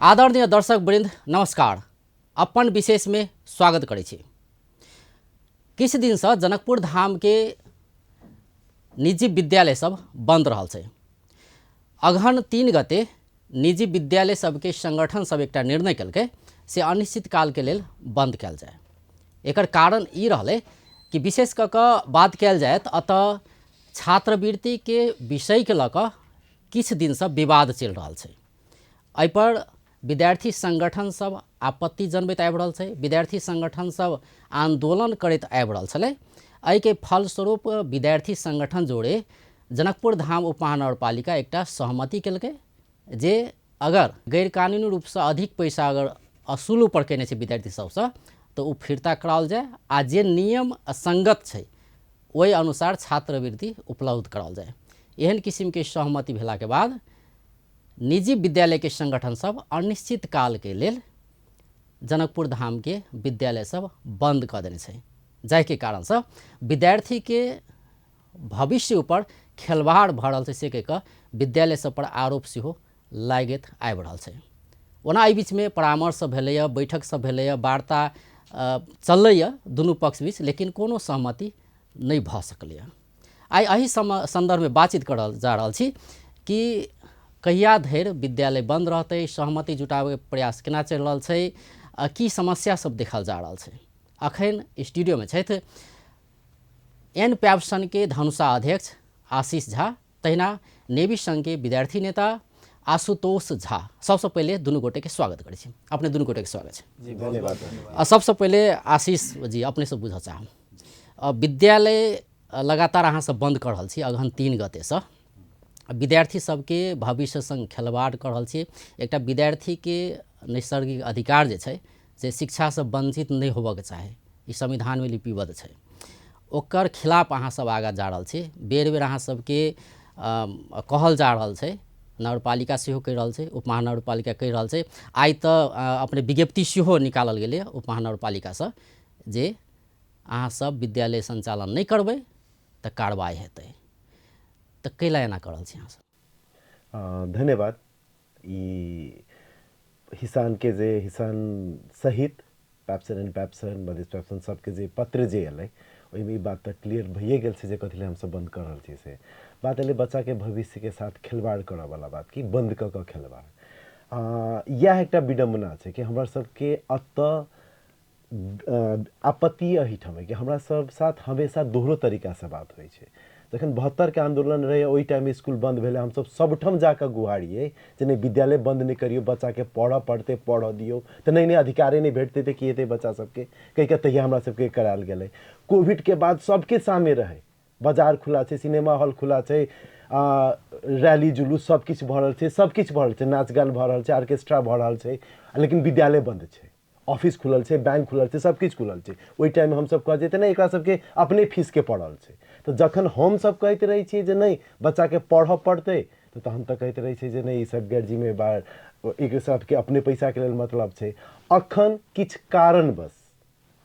आदरणीय दर्शक वृंद नमस्कार। अपन विशेष में स्वागत करै छी। किछु दिनसँ जनकपुर धामके निजी विद्यालय सब बंद रहल छै। अगहन 3 गते निजी विद्यालय सबके संगठन सब एकटा निर्णय केलकै से अनिश्चित कालके लेल बंद कयल जाय। एकर कारण ई रहलै कि विशेष कऽ कऽ बात कयल जाय तऽ एतऽ छात्रवृत्तिके विषयके लऽ कऽ किछु दिनसँ विवाद चलि रहल छै। एहिपर विद्यार्थी संगठन सब आपत्ति जनबैत आबि रहल छै, विद्यार्थी संगठन सब आंदोलन करैत आबि रहल छलै। एहिके फलस्वरूप विद्यार्थी संगठन जोड़े जनकपुर धाम उपमहानगरपालिका एकटा सहमति केलकै जे अगर गैरकानूनी रूपसँ अधिक पैसा अगर असूल ऊपर केने छै विद्यार्थी सबसँ तऽ ओ फिर्ता कराओल जाय आ जे नियम संगत छै ओहि अनुसार छात्रवृत्ति उपलब्ध कराओल जाय। एहन किसिमके सहमति भेलाके बाद निजी विद्यालयके संगठन सब अनिश्चित कालके लेल जनकपुर धामके विद्यालय सब बन्द कऽ देने छै, जाहिके कारणसँ विद्यार्थीके भविष्य ऊपर खेलवाड़ भऽ रहल छै से कहि कऽ विद्यालय सब पर आरोप सेहो लागैत आबि रहल छै। ओना एहि बीचमे परामर्श सब भेलैए, बैठक सब भेलैए, वार्ता चललैए दुनू पक्ष बीच, लेकिन कोनो सहमति नहि भऽ सकलैए। आइ एहि सन्दर्भमे बातचीत करल जा रहल छी कि कहिया धरि विद्यालय बन्द रहतै, सहमति जुटाबैके प्रयास केना चलि रहल छै, की समस्या सब देखल जा रहल छै। अखन स्टूडियोमे छथि एन प्याप्सनके धनुषा अध्यक्ष आशीष झा, तहिना नेवी संघके विद्यार्थी नेता आशुतोष झा। सबसँ पहिले दुनू गोटेके स्वागत करै छी। अपने दुनू गोटेके स्वागत छै। जी, धन्यवाद। सबसँ पहिले आशीष जी, अपनेसँ बुझऽ चाहब, विद्यालय लगातार अहाँ सब बन्द कऽ रहल छी अगहन 3 गतेसँ, विद्यार्थी सबके भविष्य सङ्ग खेलवाड़ कऽ रहल छी। एकटा विद्यार्थीके नैसर्गिक अधिकार जे छै से शिक्षासँ वञ्चित नहि होबऽके चाही, ई संविधानमे लिपिबद्ध छै। ओकर खिलाफ अहाँ सब आगाँ जा रहल छी। बेर बेर अहाँ सबके कहल जा रहल छै, नगरपालिका सेहो कहि रहल छै, उपमहानगरपालिका कहि रहल छै। आइ तऽ अपने विज्ञप्ति सेहो निकालल गेलै उपमहानगरपालिकासँ जे अहाँ सब विद्यालय सञ्चालन नहि करबै तऽ कार्रवाई हेतै। तऽ कैला एना कऽ रहल छी अहाँ सब? धन्यवाद। ई हिसान के जे हिसान सहित पैप्सन एंड पैप्सन मधेश पैप्सन सबके जे पत्र जे एलै ओहिमे ई बात तऽ क्लियर भइए गेल छै जे कथी लए हमसब बन्द कऽ रहल छी। से बात एलै बच्चाके भविष्यके साथ खेलवाड़ करऽवला बात, कि बन्द कऽ कऽ खेलवाड़। इएह एकटा विडम्बना छै कि हमरा सबके एतऽ आपत्ति एहिठाम अइ कि हमरा सब साथ हमेशा दोहरो तरीकासँ बात होइ छै। जखन 72के आन्दोलन रहै ओहि टाइममे इसकुल बन्द भेलै, हमसब सबठाम जाकऽ गुहारियै जे नहि विद्यालय बन्द नहि करियौ, बच्चाके पढ़ऽ पड़तै, पढ़ऽ दियौ, तऽ नहि नहि अधिकारे नहि भेटतै तऽ की हेतै बच्चा सबके कहिकऽ तहिया हमरा सबके करायल गेलै। कोविडके बाद सबके सामने रहै, बाजार खुला छै, सिनेमा हॉल खुला छै, रैली जुलूस सब किछु भऽ रहल छै, सब किछु भऽ रहल छै, नाच गान भऽ रहल छै, ऑर्केस्ट्रा भऽ रहल छै, लेकिन विद्यालय बन्द छै, ऑफिस खुलल छै, बैंक खुलल छै, सब किछु खुलल छै। ओहि टाइममे हमसब कहै छियै नहि एकरा सबके अपने फीसके पड़ल छै। तऽ जखन हमसब कहैत रहै छियै जे नहि बच्चाके पढ़ऽ पड़तै, तऽ तहन तऽ कहैत रहै छै जे नहि ई सब गैर जिम्मेवार, एकर सबके अपने पैसाके लेल मतलब छै। अखन किछु कारणवश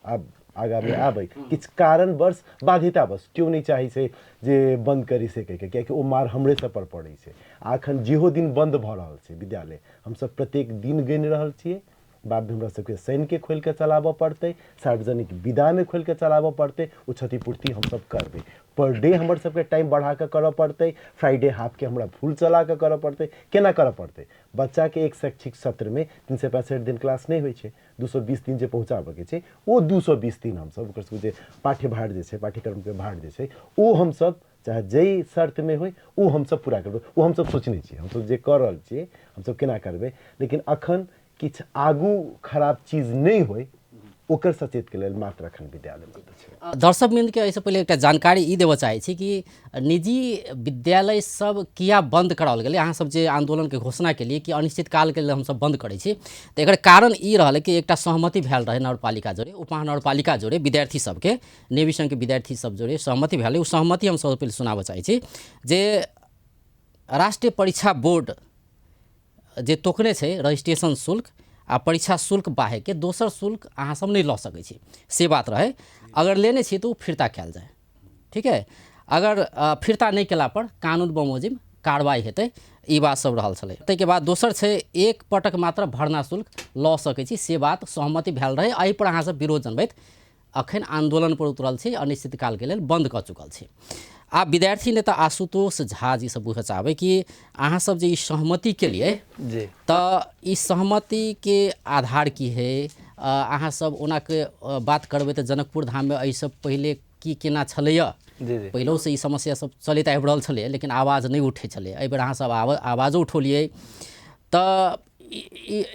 आब आगाँमे आबै, किछु कारणवश बाध्यतावश केओ नहि चाहै छै जे बन्द करी से कहिके, कियाकि ओ मार हमरे सब पर पड़ै छै। आ अखन जेहो दिन बन्द भऽ रहल छै विद्यालय, हमसब प्रत्येक दिन गनि रहल छियै, बादमे हमरा सबके शनिके खोलिके चलाबऽ पड़तै, सार्वजनिक विदामे खोलिके चलाबऽ पड़तै, ओ क्षतिपूर्ति हमसब करबै। पर डे हमर सबके टाइम बढ़ाकऽ करऽ पड़तै, फ्राइडे हाफके हमरा फुल चलाकऽ करऽ पड़तै। केना करऽ पड़तै? बच्चाके एक शैक्षिक सत्रमे 365 दिन क्लास नहि होइ छै, 220 दिन जे पहुँचाबऽके छै ओ 220 दिन हमसब ओकर सबके जे पाठ्यभार जे छै, पाठ्यक्रमके भार जे छै ओ हमसब चाहे जाहि शर्तमे होइ ओ हमसब पूरा करबै। ओ हमसब सोचने छियै, हमसब जे कऽ रहल छियै हमसब केना करबै। लेकिन अखन किछु आगू खराब चीज नहि होइ ओकर सचेतके लेल मात्र अखन विद्यालय बन्द छै। दर्शक वृन्दके एहिसँ पहिले एकटा जानकारी ई देबऽ चाहै छी कि निजी विद्यालय सब किया बन्द कराओल गेलै। अहाँ सब जे आन्दोलनके घोषणा केलियै कि अनिश्चित कालके लेल हमसब बन्द करै छी, तऽ एकर कारण ई रहलै कि एकटा सहमति भेल रहै नगरपालिका जोड़े, उपमहानगरपालिका जोड़े, विद्यार्थी सबके, नेवी संघके विद्यार्थी सब जोड़े सहमति भेल। ओ सहमति हम सबसँ पहिले सुनाबऽ चाहै छी जे राष्ट्रीय परीक्षा बोर्ड जे तोकने छै रजिस्ट्रेशन शुल्क आ परीक्षा शुल्क बाहेकके दोसर शुल्क अहाँ सब नहि लऽ सकै छी, से बात रहै। अगर लेने छी तऽ ओ फिर्ता कयल जाय, ठीक है। अगर फिर्ता नहि केला पर कानून बमोजिम कार्रवाई हेतै, ई बात सब रहल छलै। ताहिके बाद दोसर छै एक पटक मात्र भर्ना शुल्क लऽ सकै छी, से बात सहमति भेल रहै। एहिपर अहाँ सब विरोध जनबैत अखन आंदोलन पर उतरल छी, अनिश्चितकालके लेल बंद कऽ चुकल छी। आब विद्यार्थी नेता आशुतोष झा जी से पूछऽ चाहबै कि अहाँ सब जे ई सहमति के लिए जी तऽ ई सहमतिके आधार की है? अहाँ सब ओना के बात करबै तऽ जनकपुर धाममे एहिसँ पहिले की केना छलैया? जी जी पहिलहुसँ ई समस्या सब चलैत आबि रहल छलै, लेकिन आवाज नहि उठै छलै। एहिबेर अहाँ सब आवाजो उठौलियै, तऽ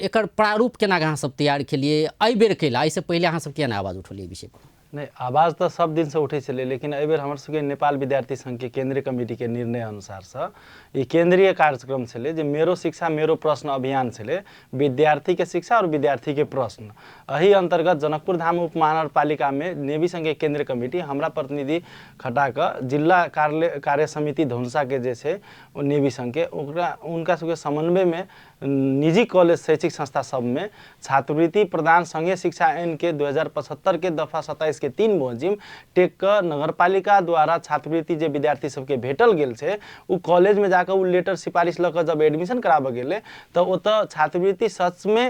एकर प्रारूप केना अहाँ सब तैयार केलियै एहिबेर कैला? एहिसँ पहिले अहाँ सब किया नहि आवाज उठौलियै विषय पर? नहि, आवाज तऽ सब दिनसँ उठै छलै, लेकिन एहिबेर हमर सबके नेपाल विद्यार्थी संघके केन्द्रीय कमिटीके निर्णय अनुसारसँ ई केन्द्रीय कार्यक्रम छलै जे मेरो शिक्षा मेरो प्रश्न अभियान छलै, विद्यार्थीके शिक्षा आओर विद्यार्थीके प्रश्न। एहि अन्तर्गत जनकपुर धाम उप महानगरपालिकामे नेवी संघके केन्द्रीय कमिटी हमरा प्रतिनिधि खटा कऽ जिला कार्य समिति धनुषाके जे छै ओ नेवी संघके ओकरा हुनका सबके समन्वयमे निजी कॉलेज शैक्षिक संस्था सबमे छात्रवृत्ति प्रदान संघीय शिक्षा ऐन के 2075 के दफा 27 के 3 बमोजिम टेक कऽ नगरपालिका द्वारा छात्रवृत्ति जे विद्यार्थी सबके भेटल गेल छै उ कॉलेजमे जाकऽ उ लेटर सिफारिश लऽ कऽ जब एडमिशन कराबऽ गेलै तऽ ओतऽ छात्रवृत्ति सचमे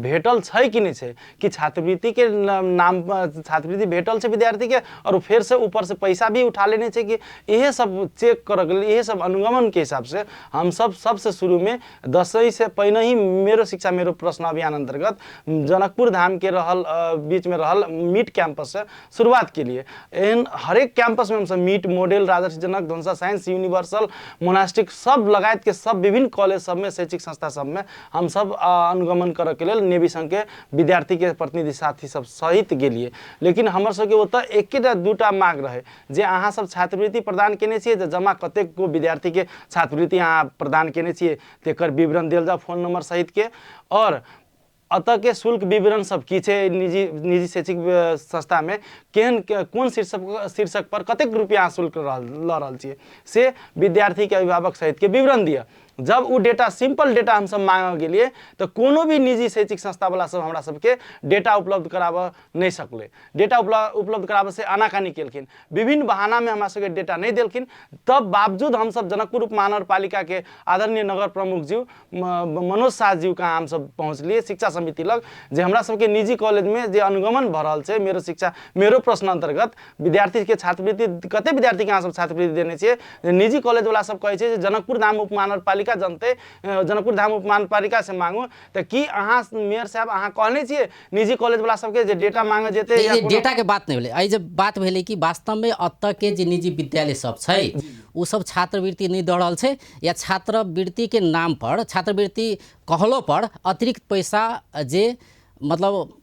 भेटल छै कि नहि छै, कि छात्रवृत्तिके नाम छात्रवृत्ति भेटल छै विद्यार्थीके आओर फेरसँ ऊपरसँ पैसा भी उठा लेने छै कि, इहे सब चेक करऽके लेल, इहे सब अनुगमनके हिसाबसँ हमसब सबसँ शुरूमे दसैँसँ पहिने ही मेरो शिक्षा मेरो प्रश्न अभियान अन्तर्गत जनकपुर धामके रहल बीचमे रहल मीट कैंपससँ शुरुआत केलिए। एहन हरेक कैंपसमे हमसब MIT, model, Rajarshi Janak, Dhanusha science, universal, monastic सब लगायतके सब विभिन्न कॉलेज सबमे शैक्षिक संस्था सबमे हमसब अनुगमन करऽके लेल नेवी संघके विद्यार्थीके प्रतिनिधि साथी सब सहित गेलिए। लेकिन हमर सबके ओतऽ एकेटा दूटा माग रहै जे अहाँ सब छात्रवृत्ति प्रदान केने छियै तऽ जमा कतेक गो विद्यार्थीके छात्रवृत्ति अहाँ प्रदान केने छियै तेकर विवरण देल जाउ फोन नंबर सहितके, आओर एतऽके शुल्क विवरण सब की छै निजी निजी शैक्षिक संस्थामे केहन कोन शीर्षक पर कतेक रुपैआ शुल्क लऽ रहल छियै से विद्यार्थीके अभिभावक सहितके विवरण दिअ। जब ओ डेटा सिंपल डेटा हमसब मांगऽ गेलियै तऽ कोनो भी निजी शैक्षिक संस्थावला सब हमरा सबके डेटा उपलब्ध कराबऽ नहि सकलै, डेटा उपलब्ध कराबऽ से आनाकानी केलखिन, विभिन्न बहानामे हमरा सबके डेटा नहि देलखिन। तब बावजूद हमसब जनकपुर उप महानगरपालिकाके आदरणीय नगर प्रमुख ज्यू मनोज शाह ज्यू कहाँ हमसब पहुँचलियै शिक्षा समिति लग जे हमरा सबके निजी कॉलेजमे जे अनुगमन भऽ रहल छै मेरो शिक्षा मेरो प्रश्न अन्तर्गत विद्यार्थीके छात्रवृत्ति कते विद्यार्थीके अहाँ सब छात्रवृत्ति देने छियै, निजी कॉलेजवला सब कहै छै जे जनकपुर धाम उप महानगरपालिका जनतै, जनकपुर धाम उप महानगरपालिका से मांगू। तऽ की अहाँ मेयर साहब अहाँ कहने छियै निजी कॉलेजवला सबके जे डेटा मांगऽ जेतै या कोनो डेटाके बात नहि भेलै। एहि जे बात भेलै कि वास्तवमे एतऽके जे निजी विद्यालय सब छै ओ सब छात्रवृत्ति नहि दऽ रहल छै या छात्रवृत्तिके नाम पर छात्रवृत्ति कहलो पर अतिरिक्त पैसा जे मतलब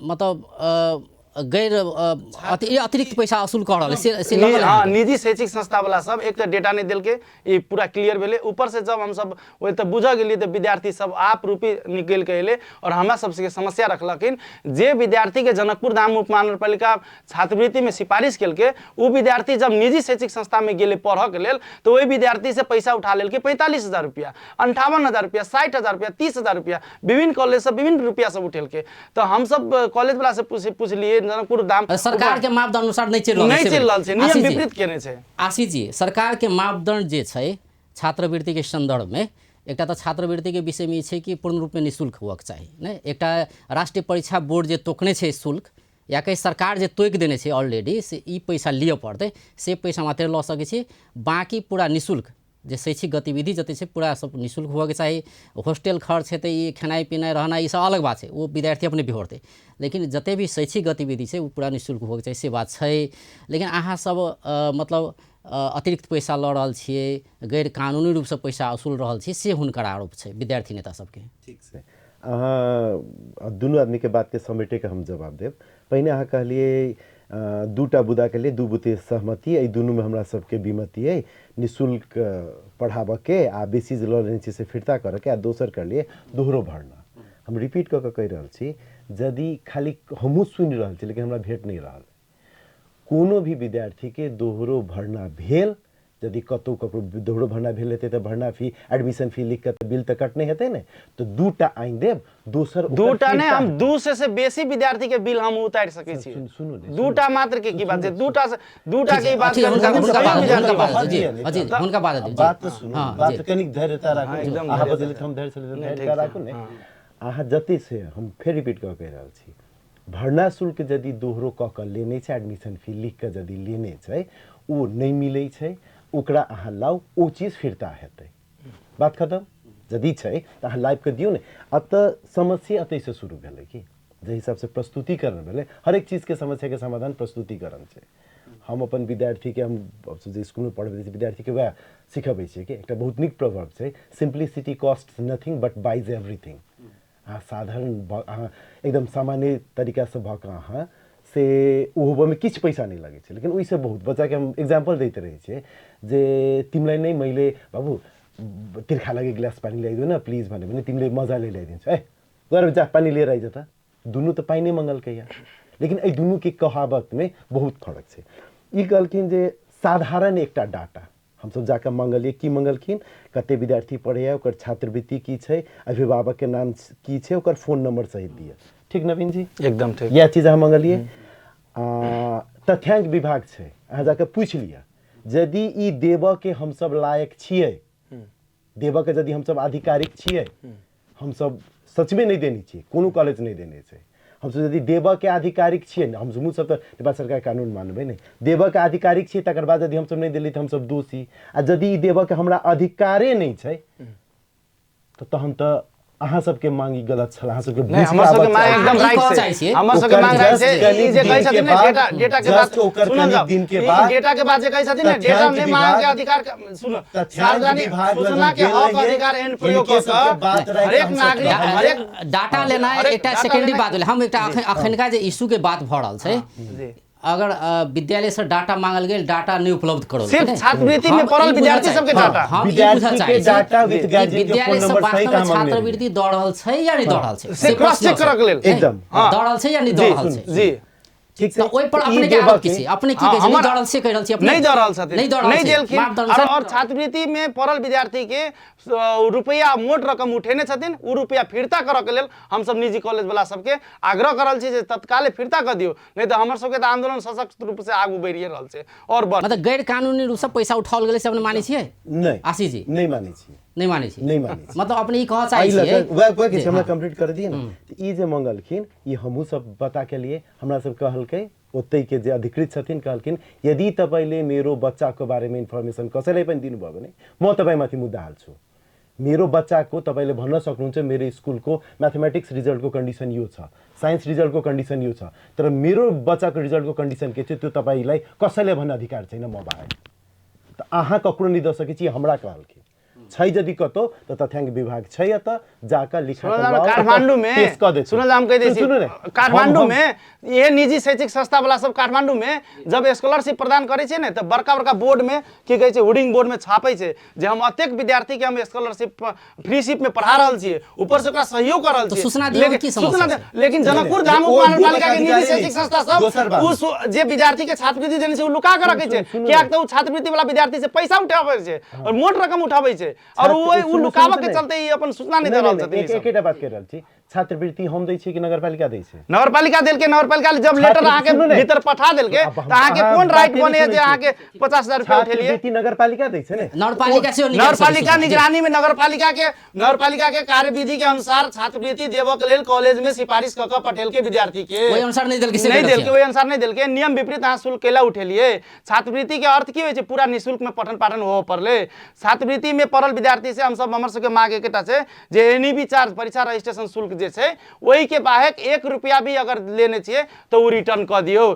मतलब गैर अतिरिक्त पैसा वसूल कऽ रहल से लगल। हाँ, निजी शैक्षिक संस्था वाला सब एक तऽ डेटा नहि देलकै, ई पूरा क्लियर भेलै। ऊपर से जब हमसब ओहि तऽ बुझऽ गेलियै तऽ विद्यार्थी सब आप रूपी निकलि कऽ एलै आओर हमरा सबके समस्या रखलखिन जे विद्यार्थीके जनकपुर धाम उप महानगरपालिका छात्रवृत्तिमे सिफारिश केलकै ओ विद्यार्थी जब निजी शैक्षिक संस्थामे गेलै पढ़ऽके लेल तऽ ओहि विद्यार्थीसँ पैसा उठा लेलकै 45,000 रुपैआ, 58,000 रुपैआ, 60,000 रुपैआ, 30,000 रुपैआ, विभिन्न कॉलेजसँ विभिन्न रुपैआ सब उठेलकै। तऽ हमसब कॉलेजवला से पुछलियै जनकपुर धाम सरकार के मापदंड अनुसार नहि चलि रहल, नहि चलि रहल छै, नियम विपरीत केने छै। आशीष जी, सरकार के मापदंड जे छै छात्रवृत्ति के संदर्भ में, एकटा तऽ छात्रवृत्ति के विषय में ई छै कि पूर्ण रूप में निःशुल्क होबक चाही, नहि एकटा राष्ट्रीय परीक्षा बोर्ड जे तोकने छै शुल्क या कहीं सरकार जे तोकि देने छै ऑलरेडी से ई पैसा लिअ पड़तै, से पैसा मात्र लऽ सकै छी, बाँकी पूरा निःशुल्क जे शैक्षिक गतिविधि जते छै पूरा सब निःशुल्क होबऽके चाही। हॉस्टल खर्च हेतै, ई खेनाइ पिनाइ रहनाइ ई सब अलग बात छै, ओ विद्यार्थी अपने बिहोरतै, लेकिन जते भी शैक्षिक गतिविधि छै ओ पूरा निःशुल्क होबऽके चाही, से बात छै। लेकिन अहाँ सब मतलब अतिरिक्त पैसा लऽ रहल छियै, गैर कानूनी रूपसँ पैसा वसूल रहल छी, से हुनकर आरोप छै विद्यार्थी नेता सबके। ठीक छै, अहाँ दुनू आदमीके बातके समेटेके हम जवाब देब। पहिने अहाँ कहलियै दूटा बुदाके लिए दू बुते सहमति, एहि दुनूमे हमरा सबके विमति अइ, निःशुल्क पढ़ाबऽके आ बेसी जे लऽ लेने छी से फिर्ता करऽके, आ दोसर कहलियै दोहरो भरना। हम रिपीट कऽ कऽ कहि रहल छी, यदि खाली हमहूँ सुनि रहल छी लेकिन हमरा भेट नहि रहल, कोनो भी विद्यार्थीके दोहरो भरना भेल यदि कतहु ककरो दोहरो भरना भेल हेतै तऽ भरना फी एडमिशन फी लिख कऽ तऽ बिल तऽ कटने हेतै ने, तऽ 2टा आनि देब, दोसर ओकर 2टा नहि, फिरता हम हेतै। 200 से बेसी विद्यार्थी के बिल हम उतारि सकै छी। सुनू ने, 2टा मात्र के की बात छै, 2टा से 2टा के बात ठीक, करू, हुनका सभी बात, विद्यार्थी हुनका के बात, बात जी, दिअ ने, जी, तऽ हुनका बात दियौ, जी। बात तऽ सुनू, हाँ, बात जी। कनिक धैर्यता राखू। हाँ, एकदम अहाँ धैर्यता बजलियै तऽ हम धैर्य से नहि, धैर्यता ठीक छै, राखू ने। हाँ। अहाँ जते से हम फेर रिपीट कऽ कहि रहल छी, भरना शुल्क यदि दोहरो कऽ कऽ लेने छै, एडमिशन फी लिख कऽ यदि लेने छै, ओ नहि मिलै छै, ओकरा अहाँ लाउ, ओ चीज फिरता हेतै, बात खतम। यदि छै तऽ अहाँ लाबि कऽ दियौ ने। एतऽ समस्या एतहिसँ शुरू भेलै कि जाहि हिसाबसँ प्रस्तुतिकरण भेलै, हरेक चीजके समस्याके समाधान प्रस्तुतिकरण छै। हम अपन विद्यार्थीके, हम जे स्कूलमे पढ़बै छी विद्यार्थीके वएह सिखबै छियै कि एकटा बहुत नीक प्रभाव छै, simplicity cost nothing but buys everything. अहाँ साधारण अहाँ एकदम सामान्य तरीकासँ भऽ कऽ अहाँ से ओहोमे किछु पैसा नहि लगै छै, लेकिन ओहिसँ बहुत बच्चाके हम एक्जाम्पल दैत रहै छियै जे तिमीलाई नै मैले बाबु तिर्खा लाग्यो गिलास पानी ल्याइदेऊ न प्लिज भन्यो भने तिमीले मजाले ल्याइदिन्छौ, ए गएर जा पानी लिएर आइज त, दुनू तऽ पानिए मङ्गलकै या, लेकिन एहि दुनूके कहावतमे बहुत फरक छै। ई कहलखिन जे साधारण एकटा डाटा हमसब जाकऽ मङ्गलियै, की मङ्गलखिन, कते विद्यार्थी पढ़ैया, ओकर छात्रवृत्ति की छै, अभिभावकके नाम की छै, ओकर फोन नंबर सहित दिअ। ठीक नवीन जी? एकदम ठीक। इएह चीज अहाँ मङ्गलियै। तथ्यांक विभाग छै, अहाँ जाकऽ पूछि लिअ, यदि ई देबऽके हमसब लायक छियै, देबऽके यदि हमसब आधिकारिक छियै, हमसब सचमे नहि देने छियै, कोनो कॉलेज नहि देने छै, हमसब यदि देबऽके आधिकारिक छियै ने, हमसब सब तऽ नेपाल सरकार कानून मानबै ने, देबऽके आधिकारिक छियै, तकर बाद यदि हमसब नहि देलियै तऽ हमसब दोषी, आ यदि ई देबऽके हमरा अधिकारे नहि छै तऽ तहन तऽ अहाँ सबके मांग ई गलत छल, अहाँ सबके नहि, हमर सबके मांग एकदम ई राइट कहऽ छै। चाहै छियै। हमर सबके ओकर मांग राइट just छै। ई कनिक जे कहै दिन के छथिन ने, बाद, डेटा के just बात ओकर सुनल कनिक जाउ। दिन के ई बाद डेटा के बात जे कहै छथिन ने, डेटा तथ्यांक नहि मांग के विभाग- अधिकार के, सुनू, तथ्यांक सार्वजनिक विभाग लग सूचना के गेल हक रहियै, अधिकार एहन प्रयोग हिनके कऽ सबके कऽ बात राखि हरेक हमसब नागरिक, कहलियै। हरेक डाटा लेनाइ हरेक एकटा डाटा सेकेंडरी लेनाइ- बात भेलै। हम एकटा अखनका जे इशू के बात भऽ रहल छै, जी। अगर विद्यालय से डाटा मांगल गेल, डाटा नहीं उपलब्ध करल सिर्फ गेल, छात्रवृत्ति में हम पढ़ल ई बुझऽ विद्यार्थी चाहै- सबके हाँ, डाटा। हम ई विद्यार्थी बुझऽ के चाहै छी डाटा विथ कि गार्जियन के विद्यालय फोन से नंबर सहित वास्तव में हम मांगने छात्रवृत्ति दऽ रहल छै या नहीं दऽ रहल छै, से क्रॉस प्रश्न चेक करऽ के लेल। छै। एकदम। हाँ। दऽ रहल छै या नहीं दऽ जी, रहल छै? जी। ठीक छै। तऽ ओहि पर ई अपने के देबऽ आरोप की के- छै? अपने की हाँ, कहै छै? हमर- नहि दऽ रहल छै, कहि रहल छी अपने? नहि दऽ रहल छथिन, नहि दऽ रहल नहि छै। देलखिन। माफ दऽ रहल छै। और छात्रवृत्ति में पढ़ल विद्यार्थी के रुपैआ मोट रकम उठेने छथिन, ओ रुपैआ फिरता करऽ के लेल हमसब निजी कॉलेज वाला सबके आग्रह कर रहल छी जे तत्काले फिरता कऽ दियौ, नहि तऽ हमर सबके तऽ आंदोलन सशक्त रूप से आगू बढ़िए रहल छै। और बढ़- मतलब गैर कानूनी रूप से पैसा उठाओल गेलै से अपने मानै छियै? नहि। आशीष जी। नहि मानै छियै। नहि मानै छियै। नहि मानै छियै। मतलब अपने ई कहऽ चाहै एहि लऽ छियै कऽ वएह जे किछु हमरा हाँ। कम्प्लीट कर दिअ ने। तऽ ई जे मंगलखिन, ई हमहूँ सब पता केलियै, हमरा सब कहलकै ओतैके जे अधिकृत छथिन कहलखिन यदि तपाईँले मेरो बच्चाको बारेमा इन्फर्मेसन कसैलाई पनि दिनुभयो भने म तपाईँमाथि मुद्दा हाल्छु। मेरो बच्चाको तपाईँले भन्न सक्नुहुन्छ मेरो स्कुलको म्याथमेटिक्स रिजल्टको कन्डिसन यो छ, साइन्स रिजल्टको कन्डिसन यो छ, तर मेरो बच्चाको रिजल्टको कन्डिसन के छ त्यो तपाईँलाई कसैले भन्न अधिकार छैन म बाहेक। त अहाँ ककरो नहि दऽ सकै छी, हमरा कहलखिन छै यदि कतौ तऽ तथ्यांक विभाग छै एतऽ जाकऽ लिखा सुनल कऽ जाउ, लाउ, काठमांडू में, पेश कऽ देथिन। सुनल जाउ, हम कहि दै छी, सुनू ने, काठमांडू हम- में इहे निजी शैक्षिक संस्था वाला सब काठमांडू में जब स्कॉलरशिप प्रदान करै छै ने तऽ बड़का बड़का बोर्ड में की कहै छै होर्डिंग बोर्ड में छापै छै जे हम अतेक विद्यार्थी के हम स्कॉलरशिप फ्रीशिप में पढ़ा रहल छियै, ऊपर से ओकरा सहयोग कर रहल तऽ छियै। सूचना दियौ लेकिन की समस्या सूचना छै? लेकिन जनकपुर धाम ओ उपमहानगरपालिका के निजी अधिकारी शैक्षिक संस्था सब दोसर बात। उ जे विद्यार्थी के छात्रवृत्ति देने छै उ लुका के रखै छै, सुनू कियाक ने। तऽ उ छात्रवृत्ति वाला विद्यार्थी से पैसा उठाबै छै और मोट रकम उठाबै छै और छात्र- उ सुनू, लुकाबऽ सुनू के ने। चलते ई अपन सूचना नहि दऽ नहि, रहल नहि, छथिन ई एक सब। एकेटा बात कहि रहल छी, छात्रवृत्ति हम दै छियै कि नगरपालिका दै छै? नगरपालिका देलकै, नगरपालिका जब लेटर छात्रवृत्ति अहाँके सुनू ने। भीतर पठा देलकै अब हम तऽ अहाँके अहाँ कोन राइट बाते नहि बनैया जे सुनै अहाँके 50,000 रुपया उठेलियै? छात्रवृत्ति नगरपालिका दै छै ने? नगरपालिका सेहो निकालि सकै छै। नगरपालिका निगरानी में नगरपालिका के कार्यविधि के अनुसार छात्रवृत्ति देबऽ के लेल कॉलेज में सिफारिश कऽ कऽ पठेलकै विद्यार्थी के। ओहि अनुसार नहि देलकै से नहि कहि रहल देलकै, छियै। ओहि अनुसार नहि देलकै, नियम विपरीत अहाँ शुल्क कैला उठेलियै? छात्रवृत्ति के अर्थ की होइ छै? पूरा निःशुल्क में पठन पाठन होबऽ पड़लै। छात्रवृत्ति में पढ़ल विद्यार्थी से हमसब, हमर सबके मांग एकेटा छै जे एन ई बी चार्ज परीक्षा रजिस्ट्रेशन शुल्क जे छै ओहि के बाहेक 1 रुपया भी अगर लेने छियै तऽ ओ रिटर्न कऽ दियौ।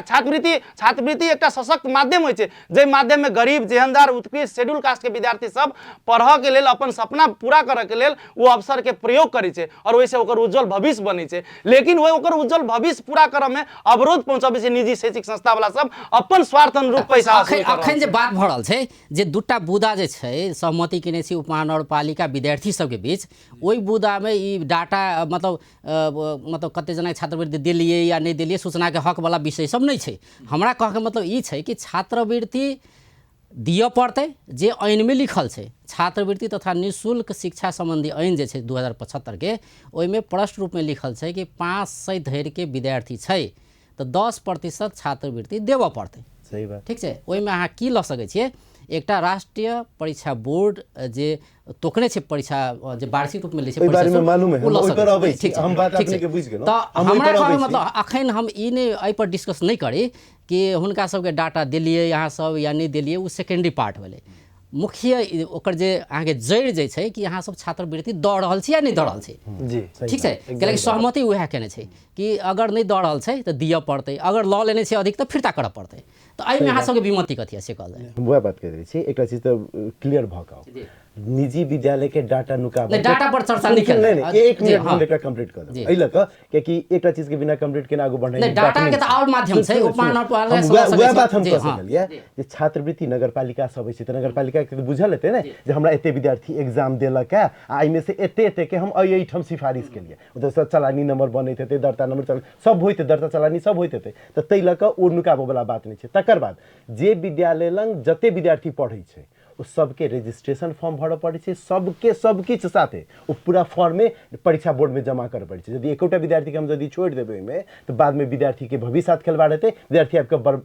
छात्रवृत्ति एकटा सशक्त माध्यम होइ छै जाहि माध्यम में गरीब, जेहनदार, उत्कृष्ट, शेड्यूल कास्ट के विद्यार्थी सब पढ़ऽ के लेल, अपन सपना पूरा करऽ के लेल ओ अवसर के प्रयोग करै छै और ओहिसँ ओकर उज्जवल भविष्य बनै छै। लेकिन ओहि ओकर उज्जवल भविष्य पूरा करऽ में अवरोध पहुँचबै छै निजी शैक्षिक संस्था वाला सब अपन स्वार्थ अनुरूप पैसा वसूल कऽ रहल अखन जे छै। बात भऽ रहल छै जे दूटा बुदा जे छै सहमति केने छी उपमहानगरपालिका विद्यार्थी सबके बीच, ओहि बुदामे ई डाटा मतलब कते जना छात्रवृत्ति देलियै या नहि देलियै सूचनाके हक वाला विषय सब नहि छै। हमरा कहके मतलब ई छै कि छात्रवृत्ति दिअ पड़तै जे ऐनमे लिखल छै। छात्रवृत्ति तथा निःशुल्क शिक्षा सम्बन्धी ऐन जे छै 2075 के, ओहिमे स्पष्ट रूपमे लिखल छै कि 500 धरिके विद्यार्थी छै तऽ 10% छात्रवृत्ति देबऽ पड़तै। सही बात। ठीक छै। ओहिमे अहाँ की लऽ सकै छियै, एकटा राष्ट्रीय परीक्षा बोर्ड जे तोकने छै परीक्षा जे वार्षिक रूपमे लै छै ओहि परीक्षा बारेमे शुल्क, मालूम है, ओ हम लऽ ओहि सकै पर छियै। अबै छी, ठीक छै, हम बात ठीक छै। अपनेके बुझि गेलहुँ, तऽ हम ओहि हमरा पर कहब अबै छी। मतलब अखन हम ई नहि एहिपर डिस्कस नहि करी कि हुनका सबके डाटा देलियै अहाँ सब या नहि देलियै, ओ सेकेंडरी पार्ट भेलै। मुख्य ओकर जे अहाँके जड़ि जे छै कि अहाँ सब छात्रवृत्ति दऽ रहल छी या नहि दऽ रहल छी। जी ठीक छै, कियाकि सहमति उएह केने छै कि अगर नहि दऽ रहल छै तऽ दिअ पड़तै, अगर लऽ लेने छै अधिक तऽ फिर्ता करऽ पड़तै। तऽ एहिमे अहाँ सबके विमति कथी है से कहल जाय। हम वएह बात कहि दै छी, एकटा चीज तऽ क्लियर भऽ कऽ निजी विद्यालय के डाटा नुकाबऽ नहि, डाटा पर चर्चा नहि सुन, कयल नहि, जाय। नहि, एक जी, मिनट हाँ। हम एकरा कंप्लीट कऽ देब जी। एहि लऽ कऽ, कियाकि एकटा चीज के बिना कंप्लीट केना आगू बढ़नाइ नहि, बात डाटा नहि के तऽ छै। आओर माध्यम छै, सुनू, ओ सुनू, पान पर हम लऽ वएह सकै वएह छी। बात हम जी, कऽ हाँ। सकलियै जे छात्रवृत्ति नगरपालिका सब होइ छै तऽ नगरपालिका के तऽ बुझल हेतै ने जे हमरा एते विद्यार्थी एग्जाम देलक है आ एहिमे से एते एते के हम एहि एहिठाम सिफारिश केलियै, ओतऽ से चलानी नंबर बनैत हेतै, दर्ता नंबर चल सब होइत हेतै, दर्ता चलानी सब होइत हेतै, तऽ ताहि लऽ कऽ ओ नुकाबऽ वला बात नहि छै। तकर बाद जे विद्यालय लग जते विद्यार्थी पढ़ै छै ओ सबके रजिस्ट्रेशन फॉर्म भरऽ पड़ै छै, सबके सब किछु साथे ओ पूरा फॉर्मे परीक्षा बोर्डमे जमा करऽ पड़ै छै। यदि एकोटा विद्यार्थीके हम यदि छोड़ि देबै ओहिमे तऽ बादमे विद्यार्थीके भविष्य साथ खेलबाड़ हेतै, विद्यार्थी आबिकऽ बड़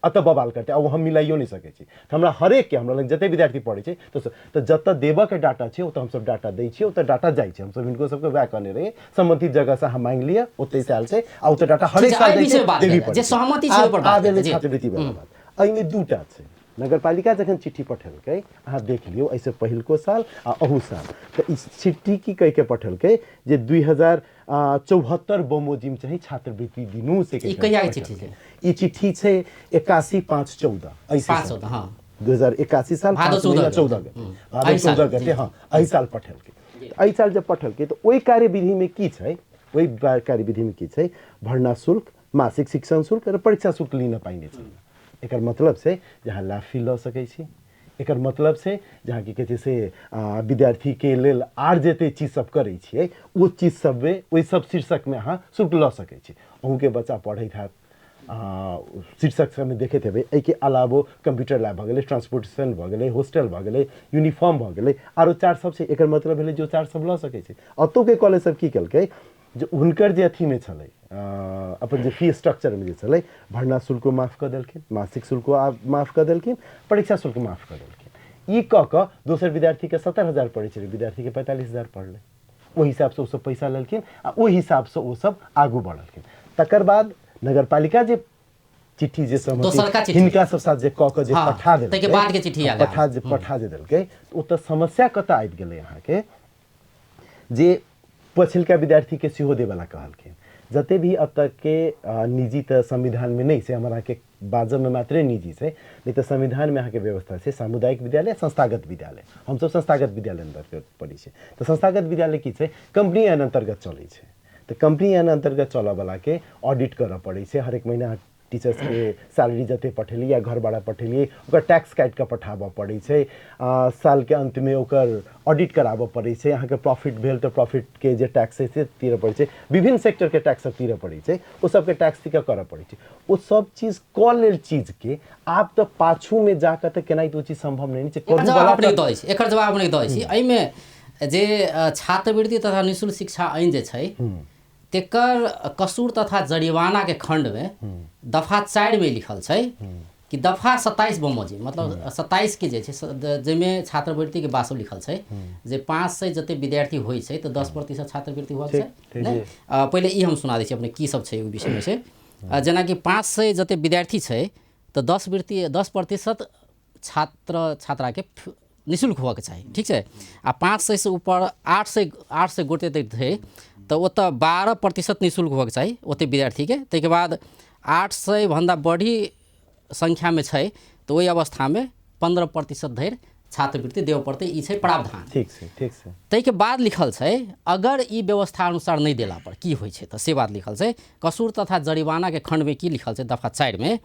अतऽ बवाल करतै आ ओ हम मिलाइयो नहि सकै छी। तऽ हमरा हरेकके, हमरा लग जते विद्यार्थी पढ़ै छै तऽ जतऽ देबऽके डाटा छै ओतऽ हमसब डाटा दै छियै, ओतऽ डाटा जाइ छै। हमसब हिनको सबके वएह कहने रहियै, सम्बन्धित जगहसँ अहाँ माँगि लिअ, ओतहिसँ आयल छै आ ओतऽ डाटा हरेक ठीक छै, साल एहि जाइ छै, विषयमे बात देबी कयल जाय। पड़ै जे छै। सहमति छै ओहिपर बात आब कयल एलै जाय। छात्रवृत्ति वला बात, एहिमे दूटा छै। नगरपालिका जखन चिट्ठी पठेलकै, अहाँ देख लियौ एहिसँ पहिलको साल आ अहू साल, तऽ ई चिट्ठी की कहिके पठेलकै जे 2074 बमोजिम चाहिँ छात्रवृत्ति दिनू से ई कहियाके चिट्ठी छै? ई चिट्ठी छै 81/5/14, एहि पाँच साल। चौदह, हाँ। 2081 साल भादो पाँच महीना 14 14 गते। भादो एहि साल, 14 गते, जी। हाँ, एहि साल पठेलकै। एहि साल जब पठेलकै तऽ ओहि कार्यविधिमे की छै, ओहि कार्यविधिमे की छै, भर्ना शुल्क, मासिक शिक्षण शुल्क र परीक्षा शुल्क लिन पाइने छैन। एकर मतलब छै जे अहाँ लैब फी लऽ सकै छी, एकर मतलब छै जे अहाँ की कहै छै से, विद्यार्थीके लेल आर जते चीज सब करै छियै ओ चीज सबमे ओहि सब शीर्षकमे अहाँ शुल्क लऽ सकै छी। अहूँके बच्चा पढ़ैत हैत, शीर्षक सबमे देखैत हेबै। एहिके अलावो कंप्यूटर लैब भऽ गेलै, ट्रांसपोर्टेशन भऽ गेलै, हॉस्टल भऽ गेलै, यूनिफॉर्म भऽ गेलै, आरो चार्ज सब छै। एकर मतलब भेलै जे ओ चार्ज सब लऽ सकै छै। अतौके कॉलेज सब की केलकै जे हुनकर जे अथीमे छलै, अपन जे फी स्ट्रक्चरमे जे छलै, भर्ना शुल्को माफ कऽ देलखिन, मासिक शुल्को माफ कऽ देलखिन, परीक्षा शुल्क माफ कऽ देलखिन। ई कऽ कऽ दोसर विद्यार्थीके 70,000 पड़ै छलै, विद्यार्थीके 45,000 पड़लै। ओहि हिसाबसँ ओसब पैसा लेलखिन आ ओहि हिसाबसँ ओसब आगू बढ़लखिन। तकर बाद नगरपालिका जे चिट्ठी जे सहमति दोसरका चिट्ठी। हिनका सब साथ जे कऽ कऽ जे हाँ, पठा देलकै, ताहिके बाद के चिट्ठी आयल। पठा जे देलकै, तऽ ओतऽ समस्या कतऽ आबि गेलै अहाँके, जे पछिलका विद्यार्थीके सेहो देबऽला कहलखिन। जते भी अब तक के निजी तऽ संविधानमे नहि छै, हमर अहाँके बाजऽमे मात्रे निजी छै, नहि तऽ संविधानमे अहाँके व्यवस्था छै सामुदायिक विद्यालय, संस्थागत विद्यालय। हमसब संस्थागत विद्यालय अन्तर्गत पड़ै छै। तऽ संस्थागत विद्यालय की छै, कम्पनी ऐन अन्तर्गत चलै छै। तऽ कम्पनी ऐन अन्तर्गत चलऽवलाके ऑडिट करऽ पड़ै छै। हरेक महीना टीचर्सके सैलरी जते पठेलियै या घर भाड़ा पठेलियै ओकर टैक्स काटि कऽ पठाबऽ पड़ै छै। सालके अन्तमे ओकर ऑडिट कराबऽ पड़ै छै। अहाँके प्रॉफिट भेल तऽ प्रॉफिटके जे टैक्स छै से तीरऽ पड़ै छै, विभिन्न सेक्टरके टैक्स सब तीरऽ पड़ै छै, ओ सबके टैक्स तीर कऽ करऽ पड़ै छै। ओ सब चीज कऽ लेल चीजके आब तऽ पाछूमे जाकऽ तऽ केनाइ तऽ ओ चीज सम्भव नहि छै। एकर करू जवाब वला अपने तऽ दऽ दै छी, एकर जवाब अपने दऽ दै छी। एहिमे जे छात्रवृत्ति तथा निःशुल्क शिक्षा ऐन जे छै तेकर कसूर तथा जरिमाना के खंड में दफा 4 में लिखल छै कि दफा 27 बमोजिम, मतलब 27 के जे छै, जाहिमे छात्रवृत्ति के बात सब लिखल छै जे 500 जते विद्यार्थी होइ छै तऽ 10% छात्रवृत्ति हुअ के छै, नहि? पहिले ई हम सुना दै छी अपने की सब छै ओहि विषयमे छै। जेनाकि 500 जते विद्यार्थी छै तऽ 10% छात्र छात्राके निःशुल्क होबऽके चाही, ठीक छै। आ 500 से ऊपर 800 गोटे तक छै तऽ ओतऽ 12% निःशुल्क होबऽके चाही ओते विद्यार्थीके। ताहिके बाद 800 भन्दा बढ़ी सङ्ख्यामे छै तऽ ओहि अवस्थामे 15% धरि छात्रवृत्ति देबऽ पड़तै, ई छै प्रावधान। ठीक छै, ठीक छै। ताहिके बाद लिखल छै अगर ई व्यवस्था अनुसार नहि देला पर की होइ छै, तऽ से बात लिखल छै। कसूर तथा जरिमानाके खण्डमे की लिखल छै दफा 4 में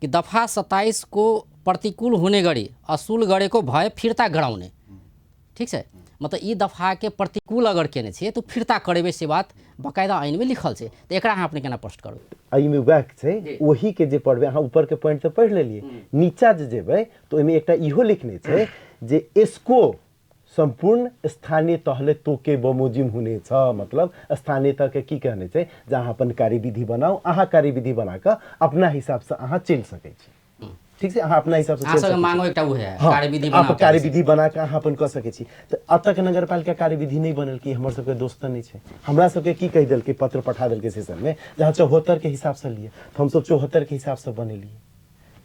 कि दफा 27 को प्रतिकूल हुने गरी असूल गरेको भए फिर्ता गराउने, ठीक छै। मतलब ई दफाके प्रतिकूल अगर केने छियै तऽ फिर्ता करेबै, से बात बकायदा ऐनमे लिखल छै। तऽ एकरा अहाँ अपने केना स्पष्ट करबै? एहिमे वएह छै, ओहीके जे पढ़बै अहाँ ऊपरके पॉइंट तऽ पढ़ि लेलियै, नीचा जे जेबै तऽ ओहिमे एकटा इहो लिखने छै जे यसको सम्पूर्ण स्थानीय तहले तोके बमोजिम हुनेछ। मतलब स्थानीय तहके की कहने छै जे अहाँ अपन कार्यविधि बनाउ, अहाँ कार्यविधि बना कऽ अपना हिसाबसँ अहाँ चलि सकै छी। ठीक छै, अहाँ अपना हिसाबसँ अहाँ चलि सबके सकै छी। मांगो एकटा उहे है, हँ, कार्यविधि आप बनाउ। कार्यविधि बना कऽ अहाँ अपन कऽ सकै छी। तऽ एतऽ के नगरपालिका कार्यविधि नहि बनेलकै, हमर सबके दोष तऽ नहि छै। हमरा सबके की कहि देलकै, पत्र पठा देलकै सेशनमे जे अहाँ 74 के हिसाबसँ लिअ, तऽ हमसब 74 के हिसाबसँ बनेलियै।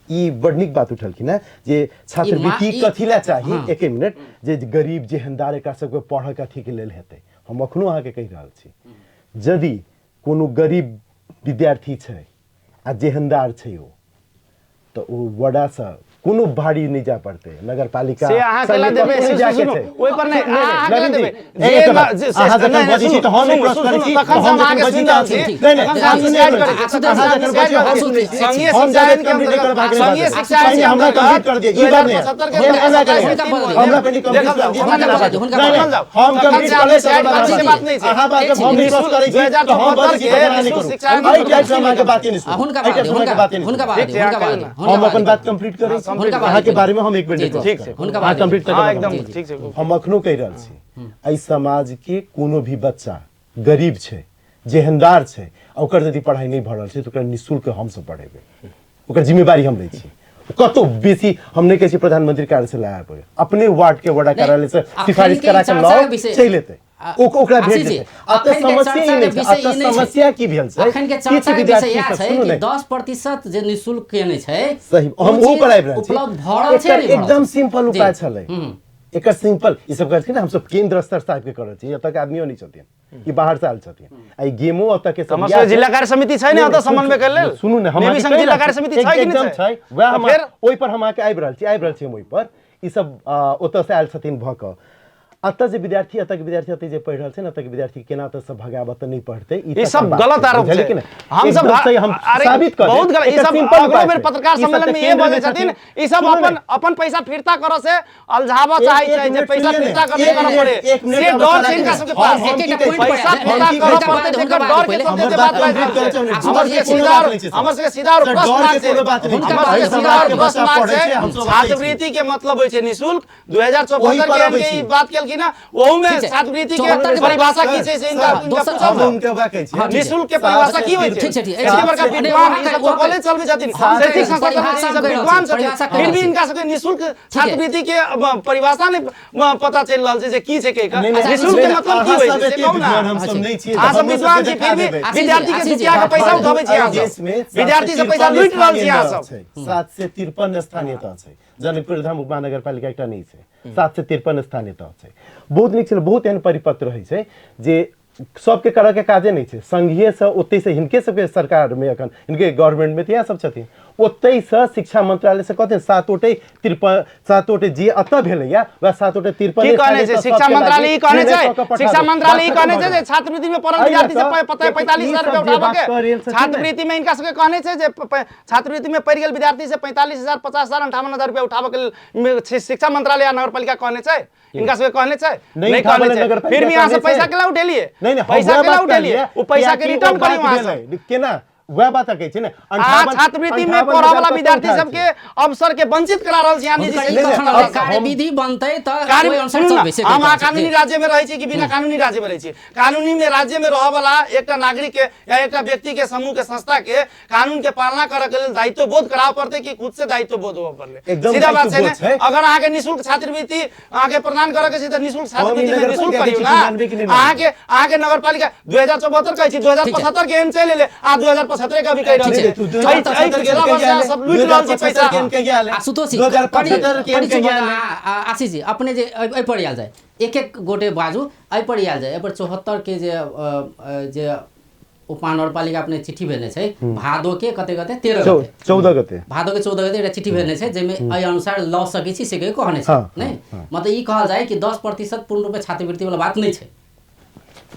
ई बड़ नीक बात उठलखिन हेँ जे छात्रवृत्ति कथी लए चाही। एके मिनट, जे गरीब जेहनदार एकरा सबके पढ़ऽके अथीके लेल हेतै। हम अखनो अहाँके कहि रहल छी, यदि कोनो गरीब विद्यार्थी छै आ जेहनदार छै ओ, तऽ ओ वडासँ कोनो भारी नहि जाय पड़तै, नगरपालिका से अहाँ केला संगे देबै? कतहु सुनू, जायके सुनू, छै। ओहि पर नहि, नहि, अहाँ केला नवीन जी, देबै? एक जे मिनट, जे अहाँ जखन नहि, बजै छी तऽ हम सुनू, नहि क्रॉस सुनू, करै छी, तखन हम से जखन अहाँके बजै सुनि छी रहल छी, नहि, नहि, तखन से अहाँ हम सुनि डिसाइड रहल करै छी। छी, तखन से अहाँ हम जखन डिसाइड बजै छी, करै हम छी। सुनै छी। संघीय हम शिक्षा जाबे ऐन के कंप्लीट अन्तर्गत करब, अहाँके संघीय नहि शिक्षा ऐन बाजब। के हमरा अन्तर्गत कंप्लीट कर दिअ, ई बात नहि। 2075 के हम एना करै हुनका छी। बदलि दिअ। हमरा पहिने कंप्लीट देखल कर दिअ, जाउ, हुनका हुनका बाजब। हुनका नहि, बदलि नहि, हम तखन कंप्लीट से कऽ लेब, डिसाइड तकर बाद करै छी, अहाँ बात नहि छै। अहाँ बाजब, हम नहि क्रॉस करै छी, तऽ हम बजै छी, 2074 तकर नहि के करू। शिक्षा ऐन एहि टाइपसँ हम अहाँके बाते नहि सुनब। हुनका एहि बाद टाइपसँ हम अहाँके हुनका बाते नहि हुनका सुनब। बाद ठीक छै, हुनका अहाँ बाद कहियौ ने। हुनका हम अपन बाद बात कंप्लीट करै छी। हुनका बाद अहाँके बारेमे हम एक मिनट जी, क्रॉस ठीक छै। करब। हुनका अहाँ बाद कंप्लीट हँ तकर बाद एकदम हम ठीक छै। हम अखनो कहि रहल छी, एहि समाजके कोनो भी बच्चा गरीब छै, जेहनदार छै, आ ओकर यदि पढ़ाइ नहि भऽ रहल छै तऽ ओकरा निःशुल्क हमसब पढ़ेबै, ओकर जिम्मेवारी हम लै छी। कतहु बेसी हम नहि कहै छी प्रधानमंत्री कार्य से लाया पड़े, अपने वार्ड के वडा कार्यालय से अखन सिफारिश के करा के चर्चा लाओ, के विषय- चलि एतै, ओकरा भेट आशीष जी, जेतै। अतः अखन के समस्या ई चर्चा नहि के छै, विषय अतः ई नहि छै। समस्या की भेल छै, अखन के किछु चर्चा के विषय विद्यार्थी इएह सब छै सुनू कि ने, 10% जे निःशुल्क केने छै, सही, हम ओ ओ चीज पर आबि रहल छी। उपलब्ध भऽ रहल छै एकर नहि भऽ रहल एकदम छै? सिंपल जी। उपाय छलै। एकर सिंपल ई सब कहै छै ने, हमसब केंद्र स्तर से आबि के करल छी, एतऽ के आदमियो नहि छथिन, ई बाहर से आयल छथिन, आ ई गेमो ओतऽ के सब हमर इएह सबके छै। जिला कार्य समिति छै ने नहि, ओतऽ नहि, समन्वय के लेल? सुनू ने, हम नेवी अहाँके संघ कहि जिला रहल कार्य छी, समिति छै कि नहि एकदम छै? छै, वएह तऽ हम फेर ओहि पर हम अहाँके आबि रहल छी, आबि रहल छी हम ओहि पर। ई सब ओतऽ से आयल छथिन भऽ कऽ एतऽ जे विद्यार्थी, एतऽ के विद्यार्थी एतऽ जे पढ़ि रहल छै ने, एतऽ के विद्यार्थी केना एतऽ से भगायब, एतऽ नहि पढ़तै, ई तकर सब बात गलत छै, आरोप बुझलियै छै। कि नहि? हम सब एकदम सही, हम अरे साबित कऽ देब। बहुत गलत। ई एकर सब सिंपल अगलो उपाय बेर छै। पत्रकार ई सब सम्मेलन तऽ में ये केंद्र बजै में छथिन, छथिन। ई सब सुनू अपन ने। अपन पैसा फिरता करऽ से अलझाबऽ एक- चाहै एक छै जे मिनट पैसा सुनिए ने। फिरता करऽ एक करऽ मिनट, पड़े, एक मिनट से हम डर बता छै हिनका देब। सबके हम- पास। हम की एक-एक कहै छी? पॉइंट पैसा पर- फिरता हम की करऽ कहै छी? पड़तै हुनका तेकर बाद डर के पहिले। चलते हमर जे बात बात बाजि कंप्लीट रहल करऽ छै। चाहब हमर हमर सबके कोनो सीधा बात नहि छै, सर। हमर सबके सीधा और सर, प्रश्न डर मार्ग के छै। कोनो बात नहि छै। हमर एहि सबके सीधा समाज और के प्रश्न बच्चा मार्ग पढ़ै छै। छै, हमसब आबै छी। छात्रवृत्ति के मतलब होइ छै निःशुल्क। 2074 ओहि पर के अबै के छी। ई बात केलखिन हँ, ओहू में ठीक छै। छात्रवृत्ति के 74 के परिभाषा की छै से इनका सर, इनका दोसर- पूछल हम जाउ। हुनका बात कहै छी। हाँ, ठीक छै। निःशुल्क के परिभाषा की होइ छै? ठीक छै, ठीक छै। एते बड़का नहि, विद्वान वहाँ ई सब वहाँ तो कॉलेज चलबै छथिन, हम शैक्षिक संस्था चलबै परिभाषा छथिन, ई सब कहि रहल विद्वान छी, परिभाषा छथिन, कहि फिर भी रहल छी। इनका सबके निःशुल्क छात्रवृत्ति के परिभाषा नहि पता चलि रहल छै जे की छै कहि कऽ। नहि, नहि, निःशुल्क के नहि, मतलब की अहाँ होइ सब छै से एते कहू ना। विद्वान हम सब नहि छियै, अहाँ तऽ सब हमरो विद्वान सबके छी, फिर भी देखा देबै। विद्यार्थी के आशीष जी, दुखिया के पैसा उठाबै छी अहाँ एहि सब, देशमे विद्यार्थी से पैसा लूटि रहल छी अहाँ सब। 753 स्थानीय तह छै, जनकपुर धाम उपमहानगरपालिका एकटा नहि छै, 753 स्थानीय तह छै। बहुत नीक छै, बहुत एहन परिपत्र रहै छै जे सबके करऽ के काजे नहि छै। संघीय से ओतै से हिनके सबके सरकार में अखन हिनके गवर्नमेंट में तऽ इएह सब छथिन, ओतै से शिक्षा मंत्रालय से कहथिन 753, 7 जे एतऽ भेलैया वएह 753 की कहने छै स्थानीय तह शिक्षा सबके मंत्रालय? लागि ई कहने निर्णय छै कऽ कऽ पठा शिक्षा दू। मंत्रालय ई बात कहने खतम छै भऽ जे गेल। छात्रवृत्ति में पढ़ल एहि विद्यार्थी से लऽ कऽ 45 ई हजार सब रुपया जे उठाबऽ बात कऽ रहल के छथिन ने, छात्रवृत्ति में इनका सबके कहने छै जे छात्रवृत्ति में पढ़ि गेल विद्यार्थी से 45,000, 50,000, 58,000 रुपया उठाबऽ के लेल शिक्षा मंत्रालय आ नगरपालिका कहने छै, इनका सबके कहने छै? नहि नहीं उठाबऽ कहने लए छै। नगरपालिका फिर भी यहाँ से कहने छै। पैसा केला उठेलिए? नहीं नहीं, हम पैसा वएह केला बात उठेलिए? कहलियै, ओ पैसा के कियाकि रिटर्न ओ करी बात वहाँ से। भेलै। केना वएह बात कहै छै ने, अहाँ छात्रवृत्ति में पढ़ऽ वाला 58,000 विद्यार्थी कतऽ सबके अवसर के वंचित करा रहल छी अहाँ निजी हुनका ई शिक्षा नहीं, कथन नहीं, रहै, अब हम- कार्यविधि बनतै तऽ कार्य ओहि अनुसार सुनू चलबै ने, से हम कहि अहाँ रहल छी। कानूनी जी। राज्य में रहै छी कि बिना कानूनी राज्य में रहै छी? कानूनी में राज्य में रहऽ वाला एकटा नागरिक के या एकटा व्यक्ति के, समूह के, संस्था के कानून के पालना करऽ के लेल दायित्व बोध कराबऽ पड़तै कि खुद से दायित्व बोध होबऽ पड़लै? एकदम सीधा बात छै दायित्व ने। बोध छै। अगर अहाँके निःशुल्क छात्रवृत्ति अहाँके प्रदान करऽ के छै तऽ निःशुल्क हम ई छात्रवृत्ति में निःशुल्क नगरपालिका के करियौ चिट्ठी ना। मानबै कि नहि मानबै? अहाँके अहाँके नगरपालिका 2074 कहै छी, 2075 के एहन चलि एलै, अहाँ 2075 के अभी कहि रहल ठीक छी। छै। तू एहि पिछला वर्ष अहाँ सब लूटि रहल छी पैसा। आशुतोष जी, 2075 के कनि एहन चुप कहिया भऽ एलै? आशीष जी, अपने जे एहि पर आयल जाय, एक एक गोटे बाजू, एहि पर आयल जाय। एहि पर 74 के जे जे उपमहानगरपालिका अपने चिट्ठी भेजने छै भादो के कते गते, 13 गते, 14 गते, भादो के 14 गते एकटा चिट्ठी भेजने छै जाहिमे एहि अनुसार लऽ सकै छी से कहने छै। हाँ, नहि, मतलब ई कहल जाय कि 10% पूर्ण रूपे छात्रवृत्ति वाला बात नहि छै।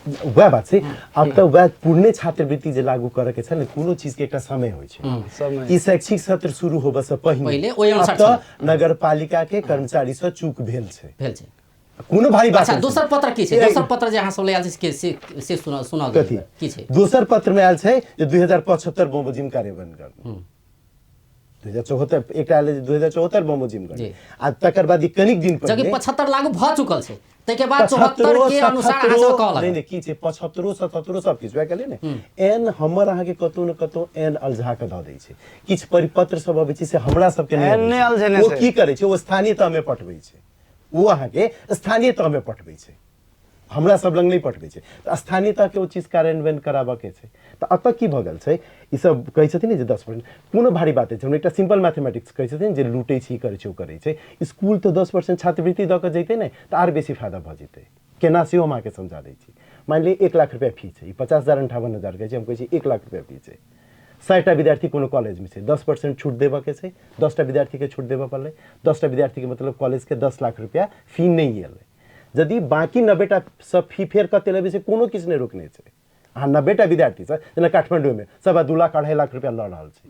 वएह बात छै। आब तऽ वएह पूर्णे छात्रवृत्ति जे लागू करऽ के छै ने, कोनो चीज के एकटा समय होइ छै। समय। ई शैक्षिक सत्र शुरू होबऽ से पहिले ओहि अनुसार अब तऽ नगरपालिका के कर्मचारी से चूक भेल छै, भेल छै। कोनो भारी बात अच्छा नहि छै। दोसर पत्र की छै? दोसर पत्र जे अहाँ सब ले आयल छी से से सुना सुना कथी की छै? दोसर पत्र में आयल छै जे 2075 बमोजिम कार्यान्वयन करना। 2074 एकटा आयल जे 2074 बमोजिम करना आ तकर बाद ई कनिक दिन जबकि पहिले 75 लागू भऽ चुकल छै, ताहिके बाद 74 के अनुसार अहाँ सब कहलक। नहि नहि की छै 75 77 सब किछु वएह कहलियै ने एन हमर अहाँके कतौ ने कतौ एन अलझा कऽ दऽ दै छै। किछु परिपत्र सब अबै छै से हमरा सबके नहि एन अबै नहि छै। अलझेने ओ छै। की करै छै, ओ स्थानीय तहमे पठबै छै, ओ अहाँके स्थानीय तहमे पठबै छै, हमरा सब लग नहि पठबै छै। तऽ स्थानीय तहके ओ चीज कार्यान्वयन कराबऽके छै। तऽ एतऽ की भऽ गेल छै, ई सब कहै छथिन ने जे 10% कोनो भारी बात नहि छै। हम एकटा सिम्पल मैथमेटिक्स कहै छथिन जे लूटै छी, करै छै, ओ करै छै। स्कूल तऽ 10% छात्रवृत्ति दऽ कऽ जैतै ने तऽ आर बेसी फायदा भऽ जेतै। केना सेहो हम अहाँके समझा दै छी। मानि लिअ 1 लाख रुपैआ फी छै, ई 50,000 58,000 कहै छै, हम कहै छी 1 लाख रुपैआ फी छै। 60टा विद्यार्थी कोनो कॉलेजमे छै, 10% छूट देबऽके छै, 10टा विद्यार्थीके छूट देबऽ पड़लै, 10टा विद्यार्थीके मतलब कॉलेजके 10 लाख रुपैआ फी नहि एलै। यदि बाँकी 90टा सब फी फेर कते लेबै से कोनो किछु नहि रोकने छै। अहाँ 90टा विद्यार्थी से जेना काठमाण्डूमे 2.25 लाख 2.5 लाख रुपैआ लऽ रहल छै,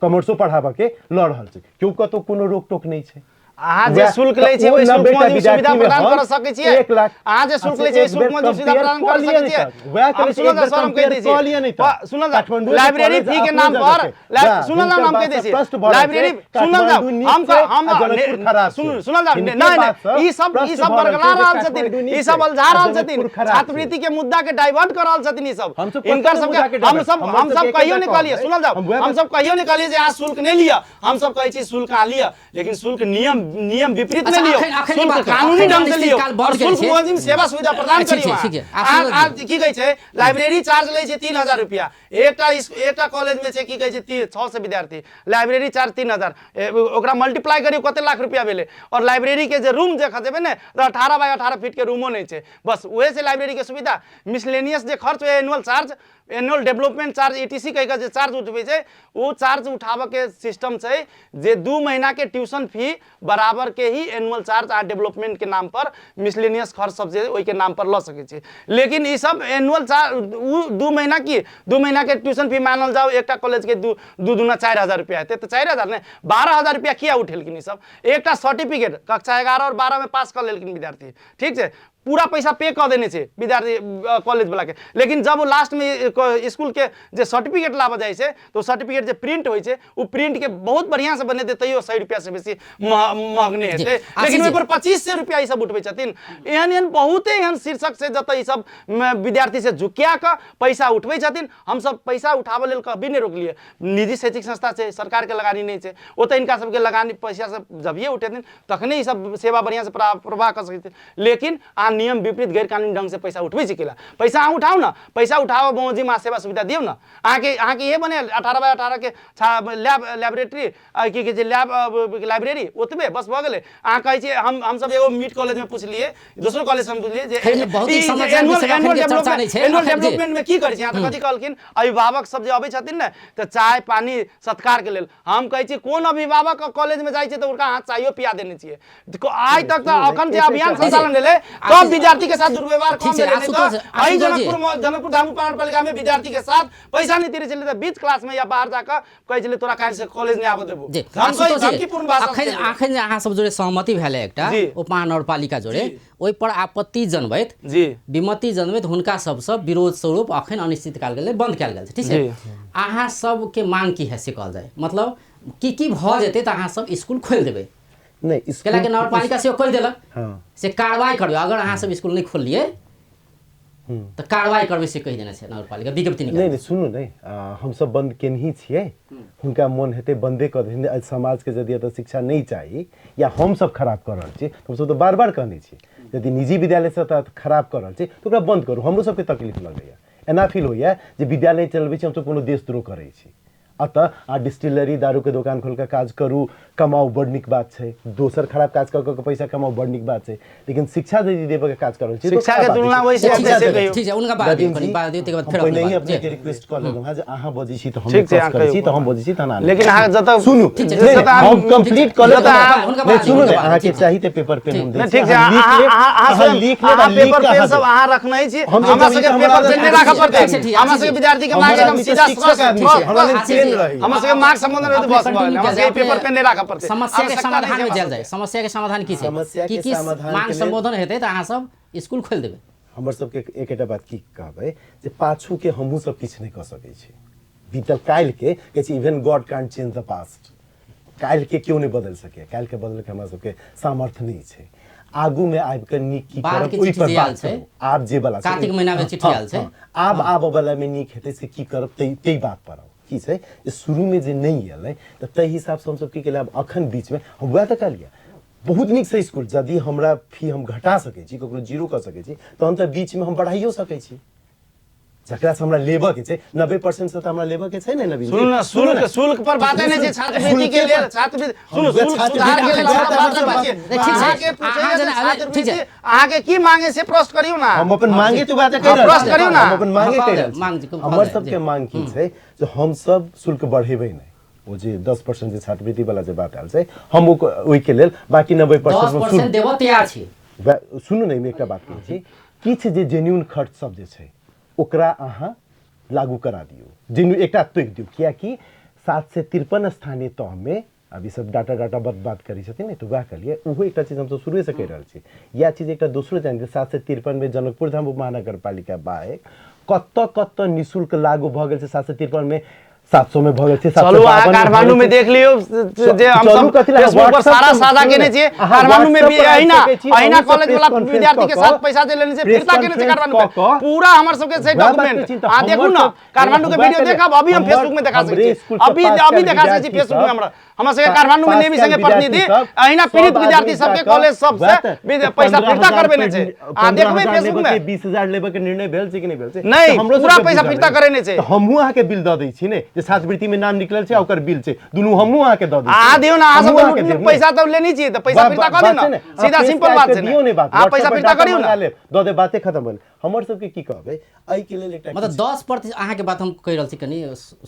कॉमर्सो पढ़ाबऽके लऽ रहल छै, केओ कतहु कोनो रोक टोक नहि छै। अहाँ जे शुल्क लै छियै ओहि शुल्क 90टा मौजूद सुविधा विद्यार्थीमे प्रदान हम कर सकै छियै? 1 लाख अहाँ जे शुल्क लै छियै ओहि एक शुल्क बेर मौजूद सुविधा compare प्रदान कऽ कर लिअ सकै ने छियै? तऽ। वएह हम कहै छी, सुनल एक बेर सर, हम कहि compare दै छी। कऽ लिअ ने तऽ। सुनल काठमाण्डूके लाइब्रेरी कॉलेज फी के अपनो नाम जगह पर छै। वएह, सुनल हिनकर नाम कहि बात दै सँ छी। प्रश्न भऽ रहल छै, लाइब्रेरी सुनल जाउ, काठमाण्डू नीक हम छै हम आ जनकपुर खराब छै। सुनल जाउ, हिनके नहि बात सँ नहि, ई सब प्रश्न ई सब भऽ रहल बरगला छै जे रहल छथिन, काठमाण्डू नीक ई सब छै अलझा आ रहल जनकपुर छथिन, खराब छै। छात्रवृत्ति के मुद्दा के डाइवर्ट कर रहल छथिन ई सब। हमसब हिनकर कतौ मुद्दा सबके के हम डाइवर्ट, सब हमर हम सबके सब कहियो एकेटा नहि कहलियै, कहब सुनल जाउ, हम वएह हम सब कहियो नहि कहलियै जे अहाँ शुल्क नहि लिअ, हम सब कहै छी शुल्क अहाँ लिअ, लेकिन शुल्क नियम नियम विपरीत अच्छा, नहि लियौ, अखन- अखन शुल्क बात करू, कानूनी अखन ढंग से लियौ अनिश्चितकाल बंद और केने शुल्क छै। मुआजिम सेवा सुविधा प्रदान ठीक छै, करियौ। ठीक छै। अहाँ आशुतोष अहाँ जी। की कहै छै, लाइब्रेरी चार्ज लै छै 3000 रुपया, एकटा एकटा कॉलेज में छै की कहै छै 600 विद्यार्थी, लाइब्रेरी चार्ज 3000, ओकरा मल्टीप्लाई करियौ कते लाख रुपया भेलै। और लाइब्रेरी के जे रूम जे खसेबै ने तऽ 18 बाय 18 फीट के रूमो नहि छै, बस उहे छै लाइब्रेरी के सुविधा। मिसलेनियस जे खर्च होइए annual charge, annual development charge ETC कहि कऽ जे चार्ज उठबै छै, ओ चार्ज उठाबऽ के सिस्टम छै जे 2 महीना के ट्यूशन फी बराबर के ही एनुअल चार्ज आ डेवलपमेंट के नाम पर मिसलेनियस खर्च सब जे ओहिके नाम पर लऽ सकै छी। लेकिन ई सब एनुअल चार्ज ओ 2 महीना की 2 महीना के ट्यूशन फी मानल जाओ, एकटा कॉलेज के दू दू दूना 4000 रुपया हेतै तऽ 4000 नहि 12000 रुपया किया उठेलखिन ई सब? एकटा सर्टिफिकेट कक्षा 11 और 12 में पास कऽ लेलखिन विद्यार्थी, ठीक छै, पूरा पैसा पे कऽ देने छै विद्यार्थी कॉलेज वाला के, लेकिन जब ओ लास्ट में स्कूल के जे सर्टिफिकेट लाबऽ जाइ छै तऽ ओ सर्टिफिकेट जे प्रिंट होइ छै ओ प्रिंट के बहुत बढ़िया से बनेतै तैयो 100 रुपया से बेसी महग नहि हेतै, आशीष लेकिन जी। ओहि पर 2500 रुपया ई सब उठबै छथिन। एहन एहन बहुते एहन शीर्षक छै जतऽ ई सब विद्यार्थी से झुकिया कऽ पैसा उठबै छथिन। हमसब पैसा उठाबऽ लेल कभी नहि रोकलियै, निजी शैक्षिक संस्था छै, सरकार के लगानी नहि छै, ओतऽ हिनका सबके लगानी पैसा सब जभिये उठेथिन तखने ई सब सेवा बढ़िया से प्रवाह कऽ सकै छथिन। लेकिन अहाँ नियम विपरीत गैर कानूनी ढंग से पैसा उठबै छी केला? पैसा अहाँ उठाउ ने, पैसा उठाओ बमोजिम अहाँ सेवा सुविधा दियौ ने। अहाँके अहाँके इहे बने 18 बाय 18 के लैब लैबोरेटरी की कहै छै लैब लाइब्रेरी, ओतबे बस भऽ गेलै। अहाँ कहै छियै हमसब एगो मिड कॉलेज में पुछलियै, दोसरो कॉलेज हम पुछलियै जे खैर, बहुत ही ई जे समस्या एनुअल विषय एनुअल अखन के चर्चा नहि छै, एनुअल अखन जे- डेवलपमेंट में की करै छी अहाँ? तऽ कथी कहलखिन, अभिभावक सब जे अबै छथिन ने तऽ चाय पानी सत्कार के लेल। हम कहै छी कोन अभिभावक कॉलेज में जाइ छै तऽ हुनका अहाँ चायो पिया देने छियै? आइ तक तऽ अखन जे अभियान संचालन भेलै तब विद्यार्थी के साथ दुर्व्यवहार कम ठीक छै, भेलै, नहि तऽ आशुतोष- एहि आशुतोष जी। जनकपुर जनकपुर धाम उपनगरपालिका में विद्यार्थी के साथ पैसा नहि तिरै छलै तऽ बीच क्लास में या बाहर जाकऽ कहै छलै तोरा काल्हि से कॉलेज नहि आबऽ देबौ। जी धमकी- आशुतोष जी, धमकीपूर्ण भाषा अखन छलै। अखन जे अहाँ सब जोड़े सहमति भेलै एकटा जी। उपमहानगरपालिका जोड़े, ओहि पर आपत्ति जनबैत जी विमति जनबैत हुनका सबसँ विरोध स्वरूप अखन अनिश्चितकाल के लेल बंद कयल गेल छै, ठीक छै। जी। अहाँ सबके मांग की है से कहल जाय, मतलब की की भऽ जेतै तऽ अहाँ सब स्कूल खोलि देबै? नहि, कैला कि स्कूल नगरपालिका सेहो कहि देलक हाँ से कार्रवाई करबै, अगर अहाँ सब स्कूल नहि खोललियै तऽ कार्रवाई करबै से कहि देने छै नगरपालिका विज्ञप्ति नहि निकालि। नहि सुनू नहि, हमसब बंद केनही छियै, हुनका मोन हेतै बंदे कऽ देथिन। एहि समाजके यदि एतऽ शिक्षा नहि चाही या हमसब खराब कऽ रहल छी, हमसब तऽ बार बार कहने छी यदि निजी विद्यालय से तऽ खराब कऽ रहल छी तऽ ओकरा बंद करू। हमरो सबके तकलीफ लगैया, एना फील होइया जे विद्यालय चलबै छी हमसब कोनो देशद्रोह करै छी। अतः आ डिस्टिलरी दारूके दोकान खोलि कऽ काज करू, कमाउ, बड़ नीक बात छै। दोसर खराब काज कऽ कऽ पैसा कमाउ, बड़ नीक बात छै। लेकिन शिक्षा यदि देबऽके काज कऽ रहल छी तऽ शिक्षा के खराब बात तुलना छै। ओहि से शिक्षा हेतै से देबै। कहियौ। ठीक छै, हुनका बाद दियौ, नदीम कनि जी, बाद दियौ, ताहिके बाद हम फेर पहिने अपने ही बात। अपने जी। के रिक्वेस्ट कऽ लेलहुँ हँ जे अहाँ बजै छी तऽ हम ठीक छै, रिक्वेस्ट अहाँ करै छी कहियौ। तऽ हम बजै छी तहन अहाँ लेकिन अहाँ जतऽ सुनू, ठीक छै, नहि, जतऽ अहाँ- हम कंप्लीट कऽ लेब। जतऽ अहाँ- हुनका नहि बाद सुनू दियौ, ने, हुनका बाद अहाँके दियौ। चाही तऽ पेपर पेन हम दै नहि छी। ठीक छै, अहाँ लिख अहाँ लेब, अहाँ अहाँ स्वयं लिख लेब, अहाँ आ लिख पेपर कऽ पेन अहाँ सब देब। अहाँ रखने छी, हम हमरा एकदम सबके हमरा पेपर पेन नहि राखऽ ठीक पड़तै। छै, ठीक छै, हमरा आशीष सबके जी। विद्यार्थी के हमर मांग एकदम आदमी तऽ सीधा शिक्षक आदमी छै, हमरा लेल आशीष पेन हमर सबके मांग संबोधन होइत बस हमर सबके पेपर पेन नहि राखऽ पड़तै। समस्या के समाधान में जायल जाय, समस्या के समाधान की छै? समस्या की के की समाधान मांग के लेल संबोधन हेतै तऽ अहाँ सब स्कूल खोलि देबै? हमर सबके एकटा बात की कहबै जे पाछू के हमहूँ सब किछु नहि कऽ सकै छी। बीतल काल्हि के कहै छै even God can't change the past, काल्हि के केओ नहि बदलि सकैए, काल्हि के बदलैके हमरा सबके सामर्थ्य नहि छै। आगू में आबि कऽ नीक की बाद करब के ओहि चिट्ठी पर जे आयल बात छै, करू। आब जे वाला छै, कार्तिक महीना में चिट्ठी हाँ, आयल छै। हाँ, आब आबऽ वाला में नीक हेतै से की करब ताहि बात पर आउ। की छै जे शुरू में जे नहि एलै तऽ ताहि हिसाबसँ हमसब की केलियै, आब अखन बीच में हम वएह तऽ कहलियै बहुत नीकसँ स्कूल यदि हमरा फी हम घटा सकै छी, ककरो जीरो कऽ सकै छी, तहन तऽ बीचमे हम बढ़ाइयो सकै छी। जकरासँ हमरा लेबऽ के छै 90% से तऽ हमरा लेबऽ के छै ने नवीन जी। सुनू ना, सुनू शुल्क ना। शुल्क पर बाते नहि छै छात्रवृत्ति के शुल्के लेल, पर- छात्रवृत्ति हम सुनू, वएह शुल्क छात्रवृत्ति सुधार के लेल के हमरा बात बात नहि छै। ठीक छै। अहाँके पूछैए अहाँ जे जेना- ठीक छै। छात्रवृत्ति अहाँके की मांगे से प्रश्न करियौ ना। हम अपन मांगे तो बात कहि रहल प्रश्न छी। करियौ ना। हम अपन मांगे हाँ, कहि रहल छी। मांग जी, हमर जी। सबके मांग की छै जे हम सब शुल्क बढ़ेबै नहि। ओ जे 10% जे छात्रवृत्ति वाला जे बात आयल छै, हम ओहिके लेल बाकी 90% 10% देबऽ तैयार छी। सुनू ने, एहिमे एकटा बात कहै छी, किछु जे जेन्यून खर्च सब जे छै ओकरा अहाँ लागू करा दियौ, जेन्यून एकटा तोकि दियौ, कियाकि 753 स्थानीय तहमे अब ई सब डाटा डाटा बात करै छथिन ने, तऽ वएह कहलियै ओहो एकटा चीज हमसब शुरुएसँ कहि रहल छी। इएह चीज एकटा दोसरो जानि 753 मे जनकपुर धाम उपमहानगरपालिका बाहेक कतऽ कतऽ निःशुल्क लागू भऽ गेल छै। 753 मे 700 में भऽ गेल छै, चलू अहाँ 752 में भऽ काठमांडू गेल में छै। देख लियौ जे हम चलू सब कथी लए, फेसबुक पर व्हाट्सएप सारा पर साझा सुनू केने ने, छियै। अहाँ काठमांडू में भी व्हाट्सएप पर आबि अहिना सकै छी, अहिना अहूँ सब कॉलेज प्रेस वाला कॉन्फ्रेंस विद्यार्थी के कऽ साथ कऽ, पैसा जे लेने छै प्रेस फिरता केने छै कॉन्फ्रेंस काठमांडू में। कऽ कऽ, पूरा हमर सबके छै वएह बात डॉक्यूमेंट। कहै छी तऽ अहाँ देखू हमर ना सब- काठमांडू के वएह वीडियो कहलियै, देखब, अभी हम हमर- फेसबुक में देखा सकै हमरे छी, स्कूल से अभी पास अभी कयल देखा सकै छी विद्यार्थी फेसबुक में। सब- हमरा हमर सबके काठमांडू में पास नेवी कयल संगे प्रतिनिधि विद्यार्थी सब, अहिना पीड़ित सब विद्यार्थी आदमी सबके जाकऽ कॉलेज सबसे वएह तऽ पैसा 15,000 फिरता करबेने छै। अहाँ 15,000 देखबै फेसबुक लेबऽ के, में। 20,000 लेबऽ के निर्णय भेल छै कि नहि भेल छै? नहि, तऽ हमरो पूरा सबके पैसा बुझल फिरता अछि। करेने छै। तऽ हमहूँ अहाँके बिल दऽ दै छी ने, जे छात्रवृत्ति में नाम निकलल छै आ ओकर बिल छै, दुनू हमहूँ अहाँके दऽ दै छी। अहाँ दियौ ना, अहाँ सब हमहूँ तऽ अहाँके देब ने। पैसा तऽ लेने छियै तऽ पैसा बात- फिरता कऽ बात दियौ छै ना। ने। सीधा अहाँ सिंपल प्रेस बात कऽ छै ने। दियौ ने बात। अहाँ पैसा व्हाट्सएप पर फिरता डाटा करियौ ना। मंगा लेब, दऽ देब, बाते खतम भेल। हमर सबके की कहबै एहिके लेल एकटा मतलब 10% अहाँके बात हम कहि रहल छी कनि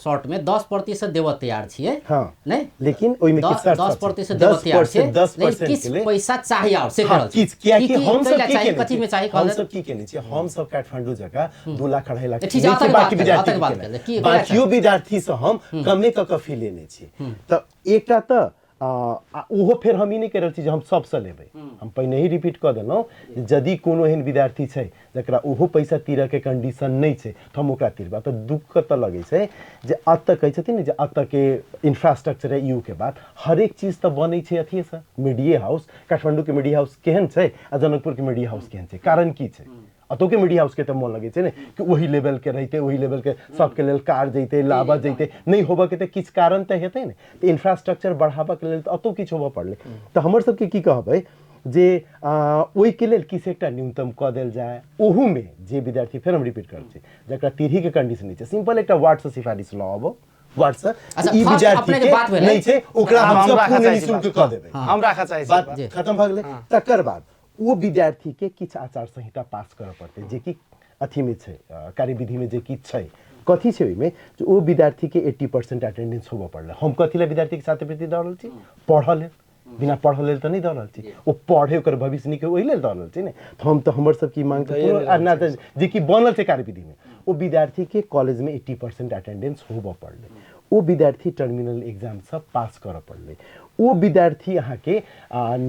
शॉर्ट में, 10% देबऽ तैयार छियै। हाँ। नहि, लेकिन ओहिमे किछु शर्त दस सब छै। प्रतिशत देबऽ तैयार छियै, 10% लेकिन के किछु लेल- पैसा चाही आओर से कहि हाँ, रहल छी। किछु, कियाकि की- की हम सब कैला की चाही, केने कथी छियै? में चाही हम कहल सब की केने छियै? हम सब काठमांडू जकाँ 2 लाख 2.5 लाख ठीक छै, नहि छै, अतक बाकी बात कयल, विद्यार्थी अतक के बात केने। कयल, की कैला बाकियो चाही? विद्यार्थी से हम कमे कऽ कऽ फी लेने छी। तऽ एकटा तऽ आ ओहो फेर हम ई नहि कहि रहल छी जे हम सबसँ लेबै, हम पहिने ही रिपीट कऽ देलहुँ जे यदि कोनो एहन विद्यार्थी छै जकरा ओहो पैसा तीरऽके कंडीशन नहि छै तऽ हम ओकरा तीरबै। तऽ दुःख कतऽ लगै छै जे एतऽ कहै छथिन ने जे एतऽके इंफ्रास्ट्रक्चर है, you के बात हरेक चीज तऽ बनै छै अथिएसँ। मीडिया हाउस काठमाण्डूके मीडिया हाउस केहन छै आ जनकपुरके मीडिया हाउस केहन छै, कारण की छै? अतोके मीडिया हाउसके तऽ मोन लगै छै ने कि ओही लेवलके रहितै, ओही लेवलके सबके लेल कार जैतै, लाबऽ जैतै, नहि होबऽके तऽ किछु कारण तऽ हेतै ने। तऽ इंफ्रास्ट्रक्चर बढ़ाबऽके लेल तऽ अतौ किछु होबऽ पड़लै। तऽ हमर सबके की कहबै जे ओहिके लेल किछु एकटा न्यूनतम कऽ देल जाय। ओहूमे जे विद्यार्थी, फेर हम रिपीट करै छी, जकरा तिरहीके कंडीशन नहि छै, सिंपल एकटा वार्डसँ सिफारिश लऽ आबो, वार्डसँ अच्छा, ई first विद्यार्थी अपनेके के बात भेलै। नहि छै ओकरा हम हमसब राखऽ पूर्ण चाहै छी निःशुल्क बात। कऽ देबै। हम राखऽ चाहै छी बात बात। खतम भऽ गेलै। तकर बाद ओ विद्यार्थी के किछु आचार संहिता पास करऽ पड़तै, जे कि अथीमे छै, कार्यविधिमे जे कि छै, कथी छै ओहिमे जे ओ विद्यार्थीके 80% अटेंडेंस होबऽ पड़लै। हम कथी लए विद्यार्थीके छात्रवृत्ति दऽ रहल छी? पढ़ऽ लेल, बिना पढ़ऽ लेल तऽ नहि दऽ रहल छी। ओ पढ़े ओकर भविष्य नीक ओहि लेल दऽ रहल छी ने। तऽ हम तऽ हमर सबके मांग तऽ दैए कोनो नहि रहल ना तऽ जे कि बनल छै कार्यविधिमे, ओ विद्यार्थीके कॉलेजमे 80% अटेंडेंस होबऽ पड़लै, ओ विद्यार्थी टर्मिनल एग्जाम सब पास करऽ पड़लै, ओ विद्यार्थी अहाँके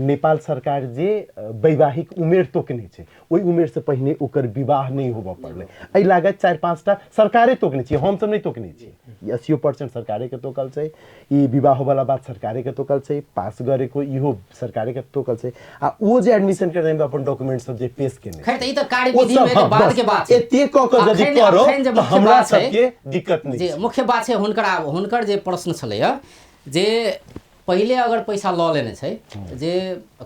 नेपाल सरकार जे वैवाहिक उमेर तोकने छै ओहि उमेरसँ पहिने ओकर विवाह नहि होबऽ पड़लै। एहि लागत 4-5 टा सरकारे तोकने छियै, हमसब नहि तोकने छियै। ई 80% सरकारेके तोकल छै, ई विवाहवला बात सरकारेके तोकल छै, पास गरेको इहो सरकारेके तोकल छै। आ ओ जे एडमिशन करैमे अपन डॉक्यूमेंट सब जे पेश केने खैर, तऽ ई तऽ ओ कार्यविधि सब, में तऽ हाँ, बाद बस, के बात छै। एते कऽ कऽ यदि अखन- करो अखन जे तऽ मुख्य हमरा बात छै, सबके दिक्कत नहि जे छै। मुख्य बात छै हुनकर जे प्रश्न छलैया जे पहिले अगर पैसा लऽ लेने छै जे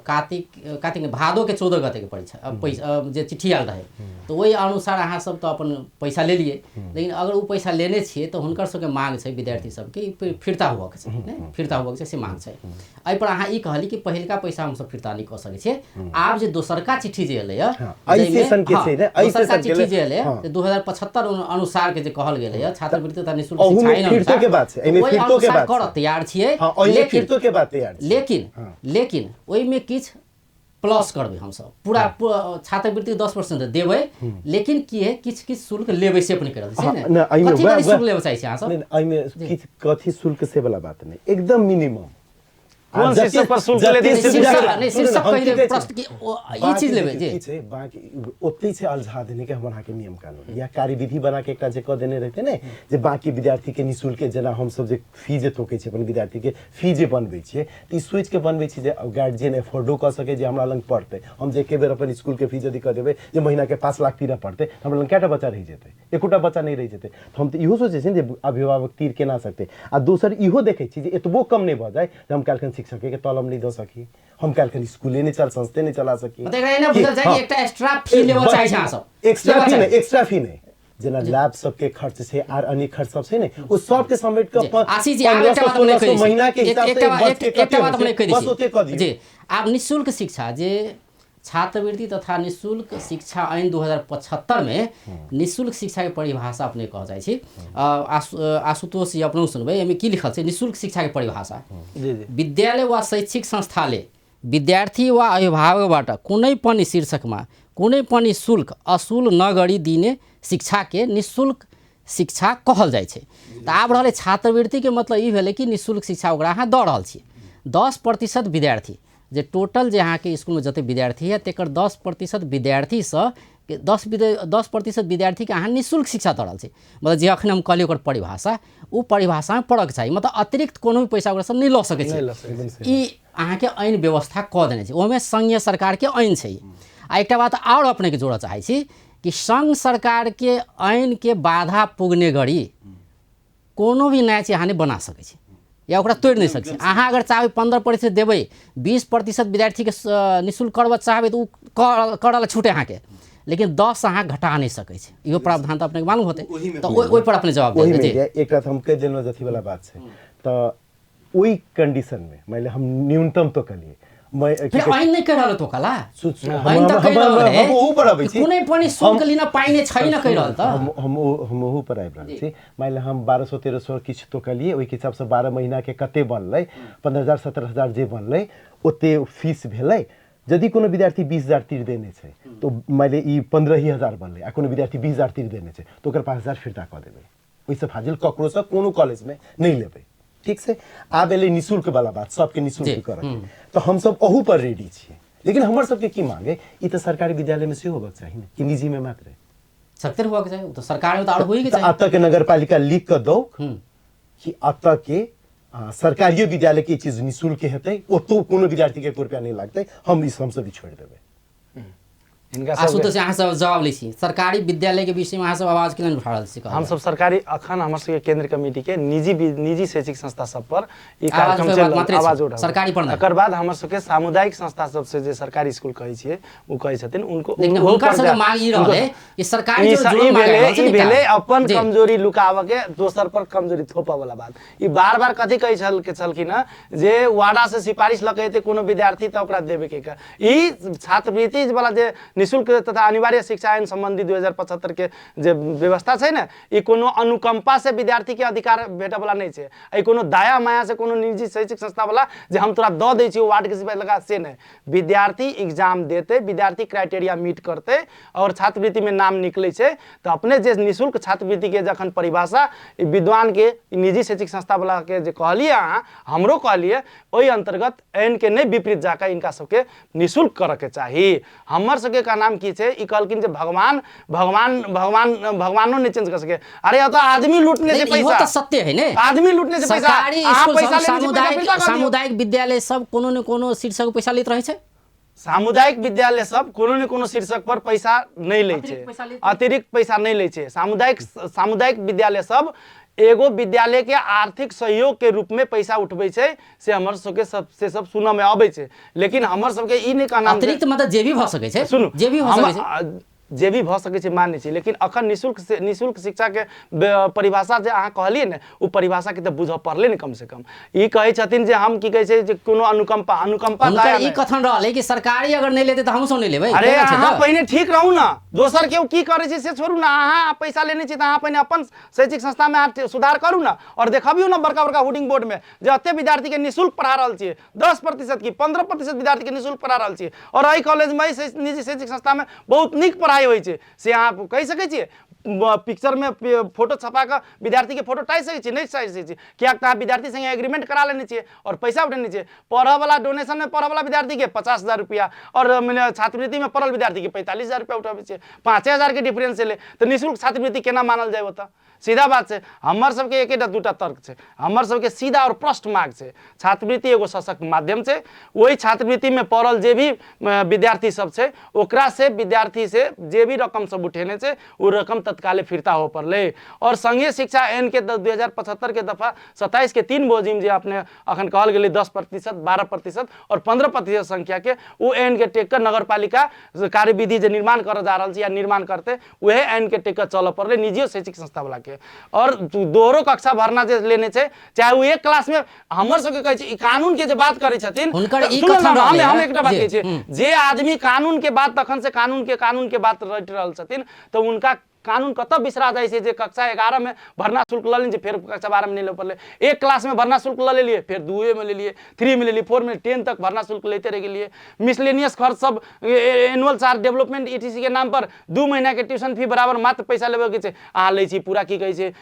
कार्तिक कार्तिक नहि, भादो के 14 गते के परीक्षा, पैसा जे चिट्ठी आयल रहै तऽ ओहि अनुसार अहाँ सब तऽ अपन पैसा लेलियै, लेकिन अगर ओ पैसा लेने छियै तऽ हुनकर सबके मांग छै विद्यार्थी सबके ई फिरता हुअके छै, नहि फिरता हुअके छै से मांग छै। एहिपर अहाँ ई कहली कि पहिलका पैसा हमसब फिरता नहि कऽ सकै छियै। आब जे दोसरका चिट्ठी जे एलैया, एहि जाहिमे- सेशन के छै ने, एहि दोसरका सेशन के चिट्ठी लेल- जे एलैया, जे 2075 अनुसार के जे कहल गेलैया छात्रवृत्ति तथा निःशुल्क अहूमे शिक्षा ऐन फिरतो अनुसार, के बात छै, एहिमे ओहि फिरतो के अनुसार बात करऽ छै। तैयार छियै, हाँ, ओहिमे लेकिन फिरतो के बात तैयार छै। लेकिन लेकिन ओहिमे किछु प्लस करबै हमसब पूरा छात्रवृत्ति 10% देबै, लेकिन की है किछु किछु शुल्क लेबै से अपने कहि रहल छी ने? नहि, एहिमे कथी कथी शुल्क लेबऽ चाहै छी अहाँ सब? नहि, एहिमे किछु कथी शुल्क से वाला बात नहि, एकदम मिनिमम। कोन शीर्षक पर शुल्क लेतै? शीर्षक नहि, शीर्षक कहि देबै प्रश्न कि ई चीज लेबै जे की छै, बाकी ओतै छै अलझा देने के हमर अहाँके नियम कानून या कार्यविधि बना के एकटा जे कऽ देने रहतै ने जे बाकी विद्यार्थी के निःशुल्क, जेना हमसब जे फी जे तोकै छियै अपन विद्यार्थी के फी जे बनबै छियै तऽ ई सोचि के बनबै छी जे गार्जियन एफोर्डो कऽ सकै जे हमरा लग पड़तै। हम जे एके बेर अपन स्कूलके फीस यदि कऽ देबै जे महीनाके 5 लाख तीरऽ पड़तै, हमरा लग कएटा बच्चा रहि जेतै? एकोटा बच्चा नहि रहि जेतै। तऽ हम तऽ इहो सोचै छी जे अभिभावक तीर केना सकतै। आ दोसर इहो देखै छी जे एतबो कम नहि भऽ जाय जे हम काल्हिखन शिक्षकेके तलब नहि दऽ सकी, हम काल्हिखन स्कूले नहि चल संस्थे नहि चला सकी। मतलब एकरा एना बुझल जाय कि एकटा एक्स्ट्रा फी लेबऽ चाहै छै अहाँ सब। एक्स्ट्रा फी नहि, एक्स्ट्रा फी नहि, जेना लैब सबके खर्च छै आर अन्य खर्च सब छै ने, ओ सबके समेट कऽ आशीष जी, आब एकटा बात हम 1500 महीना के हिसाब से एकटा बात हम कहि दै छी जी। आब निःशुल्क शिक्षा जे छात्रवृत्ति तथा निःशुल्क शिक्षा ऐन 2075 में निःशुल्क शिक्षा के परिभाषा अपने कहल जाइ छै। आशुतोष जी अपनो सुनबै, एहिमे की लिखल छै निःशुल्क शिक्षा के परिभाषा? विद्यालय वा शैक्षिक संस्थाले विद्यार्थी वा अभिभावकबाट कुनै पनि शीर्षकमा कुनै पनि शुल्क असुल नगरी दिने शिक्षाके निःशुल्क शिक्षा कहल जाइ छै। तऽ आब रहलै छात्रवृत्तिके मतलब ई भेलै कि निःशुल्क शिक्षा ओकरा अहाँ दऽ रहल छी। 10% विद्यार्थी जे टोटल जे अहाँके स्कूलमे जतेक विद्यार्थी है तकर 10% विद्यार्थीसँ 10% विद्यार्थीके अहाँ निःशुल्क शिक्षा दऽ रहल छी। मतलब जे अखन हम कहलियै ओकर परिभाषा, ओ परिभाषामे पड़ऽके चाही, मतलब अतिरिक्त कोनो भी पैसा ओकरासँ नहि लऽ सकै छै। ई अहाँके ऐन व्यवस्था कऽ देने छै, ओहिमे संघीय सरकारके ऐन छै। आ एकटा बात आओर अपनेके जोड़ऽ चाहै छी कि संघ सरकारके ऐनके बाधा पुगने गरी कोनो भी नया चीज अहाँ नहि बना सकै छी या ओकरा तोड़ि नहि सकै छी। अहाँ अगर चाहबै 15% देबै, 20% विद्यार्थीके निःशुल्क करबऽ चाहबै तऽ ओ करऽ लए छूटे अहाँके, लेकिन 10 अहाँ घटा नहि सकै छी। इहो प्रावधान तऽ अपनेके मालूम होतै, तऽ ओहिपर अपने जवाब देबै। एकटा तऽ हम कहि देलहुँ अथीवला बात छै, तऽ ओहि कंडीशनमे मानि लिअ हम न्यूनतम तो कहलियै, फेर ऐन नहि कहि रहल तो कला ऐन तऽ कहि रहल है हम ओहू पर अबै छी, कुनै पनि शुल्क लिन पाइने छैन कहि रहल। तऽ हम ओहू पर आबि रहल छी। मानि लिअ हम 1200-1300 किछु तो कहलियै, ओहिके हिसाबसँ 12 महीनाके कते बनलै, 15,000 17,000 जे बनलै ओते फीस भेलै। यदि कोनो विद्यार्थी 20,000 तीर देने छै तऽ मानि लिअ ई 15,000 बनलै, आ कोनो विद्यार्थी 20,000 तीर देने छै तऽ ओकर 5,000 फिर्ता कऽ देबै। ओहिसँ फाजिल ककरोसँ कोनो कॉलेजमे नहि लेबै, ठीक छै। आब एलै निःशुल्क वाला बात, सबके निःशुल्क करऽ, तऽ हमसब अहू पर रेडी छियै। लेकिन हमर सबके की मांग है, ई तऽ सरकारी विद्यालयमे सेहो होबाक चाही ने, कि निजीमे मात्र? सत्तर होबाक चाही, तऽ सरकारमे तऽ आओर होइके चाही। एतऽ के नगरपालिका लिख कऽ दौ कि एतऽ के सरकारियो विद्यालयके ई चीज निःशुल्क हेतै, ओतौ कोनो विद्यार्थीके एको रुपैआ नहि लागतै, हम ई हमसब ई छोड़ि देबै। हिनका आशुतोष अहाँ सब जवाब लै छी, सरकारी विद्यालय के विषय में अहाँ सब आवाज केना उठा रहल छी? हमसब सरकारी अखन हमर सबके केंद्र कमिटी के निजी शैक्षिक संस्था सब पर ई कार्यक्रम चलि रहल, आवाज उठा सरकारी पर। एकर बाद हमर सबके सामुदायिक संस्था सब से जे सरकारी स्कूल कहै छियै ओ कहै छथिन, उनको लेकिन हुनकर सबके मांग ई रहलै कि सरकारी जो जुड़ल मांग रहल छै, ई भेलै अपन कमजोरी लुकाबऽ के दोसर पर कमजोरी थोपऽ वाला बात। ई बार बार कथी कहै छलखिन हँ जे वाडा से सिफारिश लऽ के एतै कोनो विद्यार्थी तऽ ओकरा देबे के। ई छात्रवृत्ति वाला जे निःशुल्क तथा अनिवार्य शिक्षा ऐन संबंधी 2075 के जे व्यवस्था छै ने, ई कोनो अनुकंपा से विद्यार्थी के अधिकार भेटऽ वाला नहि छै। ई कोनो दया माया से कोनो निजी शैक्षिक संस्था वाला जे हम तोरा दऽ दै छियौ वार्ड के सिफारिश लगा, से नहि। विद्यार्थी एग्जाम देतै, विद्यार्थी क्राइटेरिया मीट करतै और छात्रवृत्ति में नाम निकलै छै तऽ अपने जे निःशुल्क छात्रवृत्ति के जखन परिभाषा विद्वान के निजी शैक्षिक संस्था वाला के जे कहलियै अहाँ, हमरो कहलियै, ओहि अंतर्गत ऐन के नहि विपरीत जाकऽ इनका सबके निःशुल्क करऽ के चाही। हमर सबके का नाम की छै, ई कहलखिन जे भगवान भगवान भगवान भगवानो नहि चेंज कऽ सके। अरे एतऽ आदमी लूटने छै पैसा, तऽ सत्य है ने, आदमी लूटने छै पैसा। सरकारी स्कूल सब, सामुदायिक विद्यालय सब कोनो ने कोनो शीर्षक पैसा लैत रहै छै। सामुदायिक विद्यालय सब कोनो ने कोनो शीर्षक पर पैसा नहि लै छै, अतिरिक्त पैसा नहि लै छै। सामुदायिक विद्यालय सब एगो विद्यालय के आर्थिक सहयोग के रूप में पैसा उठबै छै, से हमर सबके सब से सब सुनऽ में अबै छै। लेकिन हमर सबके ई नहि कहना अतिरिक्त मतलब जे भी भऽ सकै छै, सुनू जे भी भऽ सकै छै। जे भी भऽ सकै छै मान्य छै, लेकिन अखन निःशुल्क से निःशुल्क शिक्षाके परिभाषा जे अहाँ कहलियै ने, ओ परिभाषाके तऽ बुझऽ पड़लै ने। कम से कम ई कहै छथिन जे हम की कहै छै जे कोनो अनुकंपा अनुकंपा हुनकर ई कथन रहलै कि सरकारी अगर नहि लेतै तऽ हमसभ नहि लेबै। अरे अहाँ पहिने ठीक रहू ने, दोसर केओ की करै छै से छोड़ू ने। अहाँ पैसा लेने छी तऽ अहाँ पहिने अपन शैक्षिक संस्थामे अहाँ सुधार करू ने, आओर देखबियौ ने बड़का बड़का होर्डिंग बोर्डमे जे एते विद्यार्थीके निःशुल्क पढ़ा रहल छियै, 10% की 15% विद्यार्थीके निःशुल्क पढ़ा रहल छियै, आओर एहि कॉलेजमे एहि निजी शैक्षिक संस्थामे बहुत नीक पढ़ाइ होइ छै, से अहाँ कहि सकै छियै? पिक्चरमे फोटो छपा कऽ विद्यार्थीके फोटो टाँगि सकै छियै? नहि टाँगि सकै छियै, किएक तऽ अहाँ विद्यार्थी सङ्गे एग्रीमेंट करा लेने छियै आओर पैसा उठेने छियै। पढ़ऽवला डोनेशनमे पढ़ऽवला विद्यार्थीके 50,000 रुपैआ आओर मने छात्रवृत्तिमे पढ़ल विद्यार्थीके 45,000 रुपैआ उठबै छियै, 5,000के डिफरेंस एलै तऽ निःशुल्क छात्रवृत्ति केना मानल जाय ओतऽ? सीधा बात छै, हमर सबके एकेटा दूटा तर्क छै, हमर सबके सीधा आओर प्रश्न माग छै। छात्रवृत्ति एगो सशक्त माध्यम छै, ओहि छात्रवृत्तिमे पढ़ल जे भी विद्यार्थी सब छै ओकरा से विद्यार्थी से जे भी रकम सब उठेने छै ओ रकम तत्काले फिर्ता होबऽ पड़लै। आओर संघीय शिक्षा ऐन के 2075 के दफा 27 के 3 बोजिम जे अपने अखन कहल गेलै 10%, 12% आओर 15% संख्याके ओ ऐन के टेक कऽ नगरपालिका कार्यविधि जे निर्माण करऽ जा रहल छै या निर्माण करतै उहे ऐन के टेक कऽ चलऽ पड़लै निजियो शैक्षिक संस्था वाला के। और दोहरो कक्षा भरना जे लेने छै, चाहे ओ एक क्लास में, हमर सबके कहै छै ई कानून के जे बात करै छथिन, हुनकर ई सुनू कथन ने, हम रहलै हम हँ। एकटा बात जी, कहै छियै, जे आदमी कानून के बात तखन से कानून के बात रटि रहल छथिन तऽ हुनका कानून कतऽ बिसरा जाइ छै जे कक्षा 11 में भरना शुल्क लऽ लेने छै, फेर कक्षा 12 में नहि लेबऽ पड़लै, एक क्लास में भरना शुल्क लऽ लेलियै, फेर 2 में लेलियै, 3 में लेलियै, 4 में, 10 तक भरना शुल्क लैते रहि गेलियै। मिसलेनियस खर्च सब एनुअल चार्ज डेवलपमेंट ETC के नाम पर 2 महीना के ट्यूशन फी बराबर मात्र पैसा लेबऽ के छै, अहाँ लै छी पूरा की कहै छै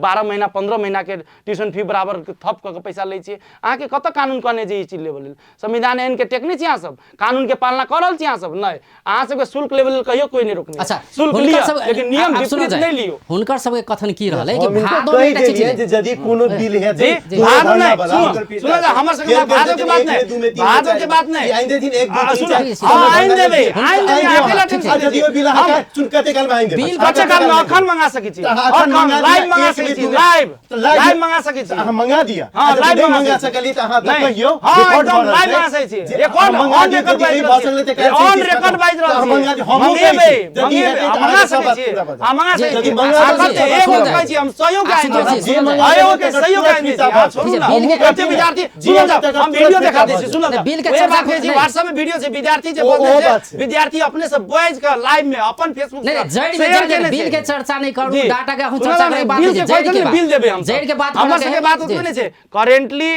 12 महीना 15 महीना के ट्यूशन फी बराबर थप कऽ के पैसा लै छियै। अहाँके कतऽ कानून कहने छै ई चीज लेबऽ लेल? संविधान एन के टेकने छी अहाँ सब, कानून के पालना कऽ रहल छी अहाँ सब? नहि, अहाँ सबके शुल्क लेबऽ लेल कहियो कोई नहि रोकने। अच्छा, शुल्क हुनकर लिअ सब लेकिन नियम आब सुनल विपरीत जाय। नहि लियौ। हुनकर सबके कथन की रहलै कि हम हिनका भादो में कहि एकटा चिट्ठी देलियनि जे यदि कोनो बिल हेतै जी, दोहरो भादो भरना नहि, बला, सुनू, हुनकर सुनू ने, हमर सबके फेर भादो के बात एक नहि, में, दू में, तीन में, भादो के चारि बात में। नहि। ई आनि देथिन एक, दू, आ, तीन, सुनू, चारि। हँ, आनि देबै, आनि देबै, आनि अकेला देबै। टेंशन आ यदि ओ बिल अहाँके हम सुन कते काल में आनि देबै? बिल कते काल में अखन मंगा सकै छी, तऽ अहाँ अखन अखन मंगा दिअ, लाइव मंगा एक में, सकै छी, दू में। लाइव, तऽ लाइव लाइव मंगा सकै छी। अहाँ मंगा दिअ। हँ, आ यदि लाइव नहि मंगा मंगा सकै छी। सकलियै तऽ अहाँ तऽ नहि। कहियौ, हँ, रिकॉर्ड एकदम भऽ रहल लाइव छै। मंगा सकै छी। जे रिकॉर्ड, अहाँ मंगा ऑन दिअ, रिकॉर्ड यदि बाजि नहि भऽ रहल सकलै तऽ छी। काल्हि ऑन से रिकॉर्ड बाजि तऽ रहल अहाँ छी। मंगा दिअ, हमहूँ कहै मंगेबै, छी। यदि मंगेबै, हेतै तऽ हम मंगा अहाँके सब सकै बात छी। पूरा भऽ जायत। हम मंगा सकै यदि छी। मंगा आ सकै कते छी, एगो सुनल कहै छी, हम सहियो के आ आनि सुनल देबै। छी, जे सुनल मंगा जाय। आयो देबै के तकर सहियो के तुरंत आनि दै छी। फिर्ता अहाँ भऽ छोड़ू जायत। ने। बिल के कते विद्यार्थी, जी, सुनल जाउ, तकर हम तुरंत वीडियो फिर्ता देखा दै भऽ छी, जायत। सुनल जाउ। बिल के ओहे चर्चा बात कहै छी, नहि। व्हाट्सएप में वीडियो छै, विद्यार्थी जे ओ- बजै ओ छै, बात छै। विद्यार्थी अपने से बाजि कऽ लाइव में अपन फेसबुक नहीं, पर नहीं, जड़ि में शेयर जड़ि केने बिल छै। के चर्चा नहीं करू, जी। डाटा के अहूँ सुनल चर्चा ने, करे बात बिल नहीं के छै, जड़ि कहै के ने, बात। बिल देबै हम जड़ि के बात हमर करऽ सबके बात जी। ओतबे नहि छै। करेंटली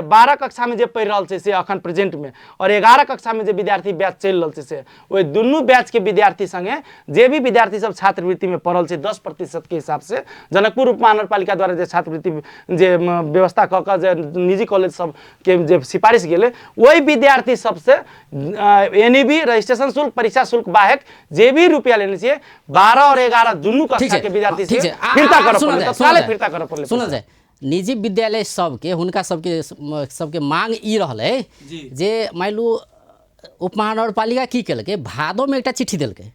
12 कक्षा में जे पढ़ि रहल छै से अखन प्रेजेंट में, और 11 कक्षा में जे विद्यार्थी बैच चलि रहल छै से ओहि दुनू बैच के विद्यार्थी संगे जे भी विद्यार्थी सब छात्रवृत्ति में पढ़ल छै 10% के हिसाब से जनकपुर उप महानगरपालिका द्वारा जे छात्रवृत्ति जे व्यवस्था कऽ कऽ जे निजी कॉलेज सब के जे सिफारिश गेलै ओहि विद्यार्थी सबसे एन ई बी रजिस्ट्रेशन शुल्क परीक्षा शुल्क बाहेक जे भी रुपया लेने छियै 12 और 11 दुनू ठीक कक्षा छै, के विद्यार्थी ठीक से छै। फिर्ता करऽ सुनल पड़लै, जाय, तत्काले सुनल फिर्ता जाय। करऽ पड़लै। सुनल जाय, निजी विद्यालय सबके हुनका सबके सबके मांग ई रहलै जे मानि लू उप महानगरपालिका की केलकै, भादो में एकटा चिट्ठी देलकै,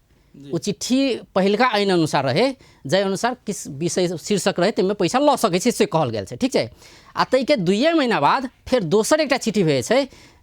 ओ चिट्ठी पहिलका ऐन अनुसार रहे, जाहि अनुसार किस विषय शीर्षक रहे ताहिमे पैसा लऽ सकै छै से कहल गेल छै, ठीक छै। आ ताहिके 2 महीना बाद फेर दोसर एकटा चिट्ठी भेजै छै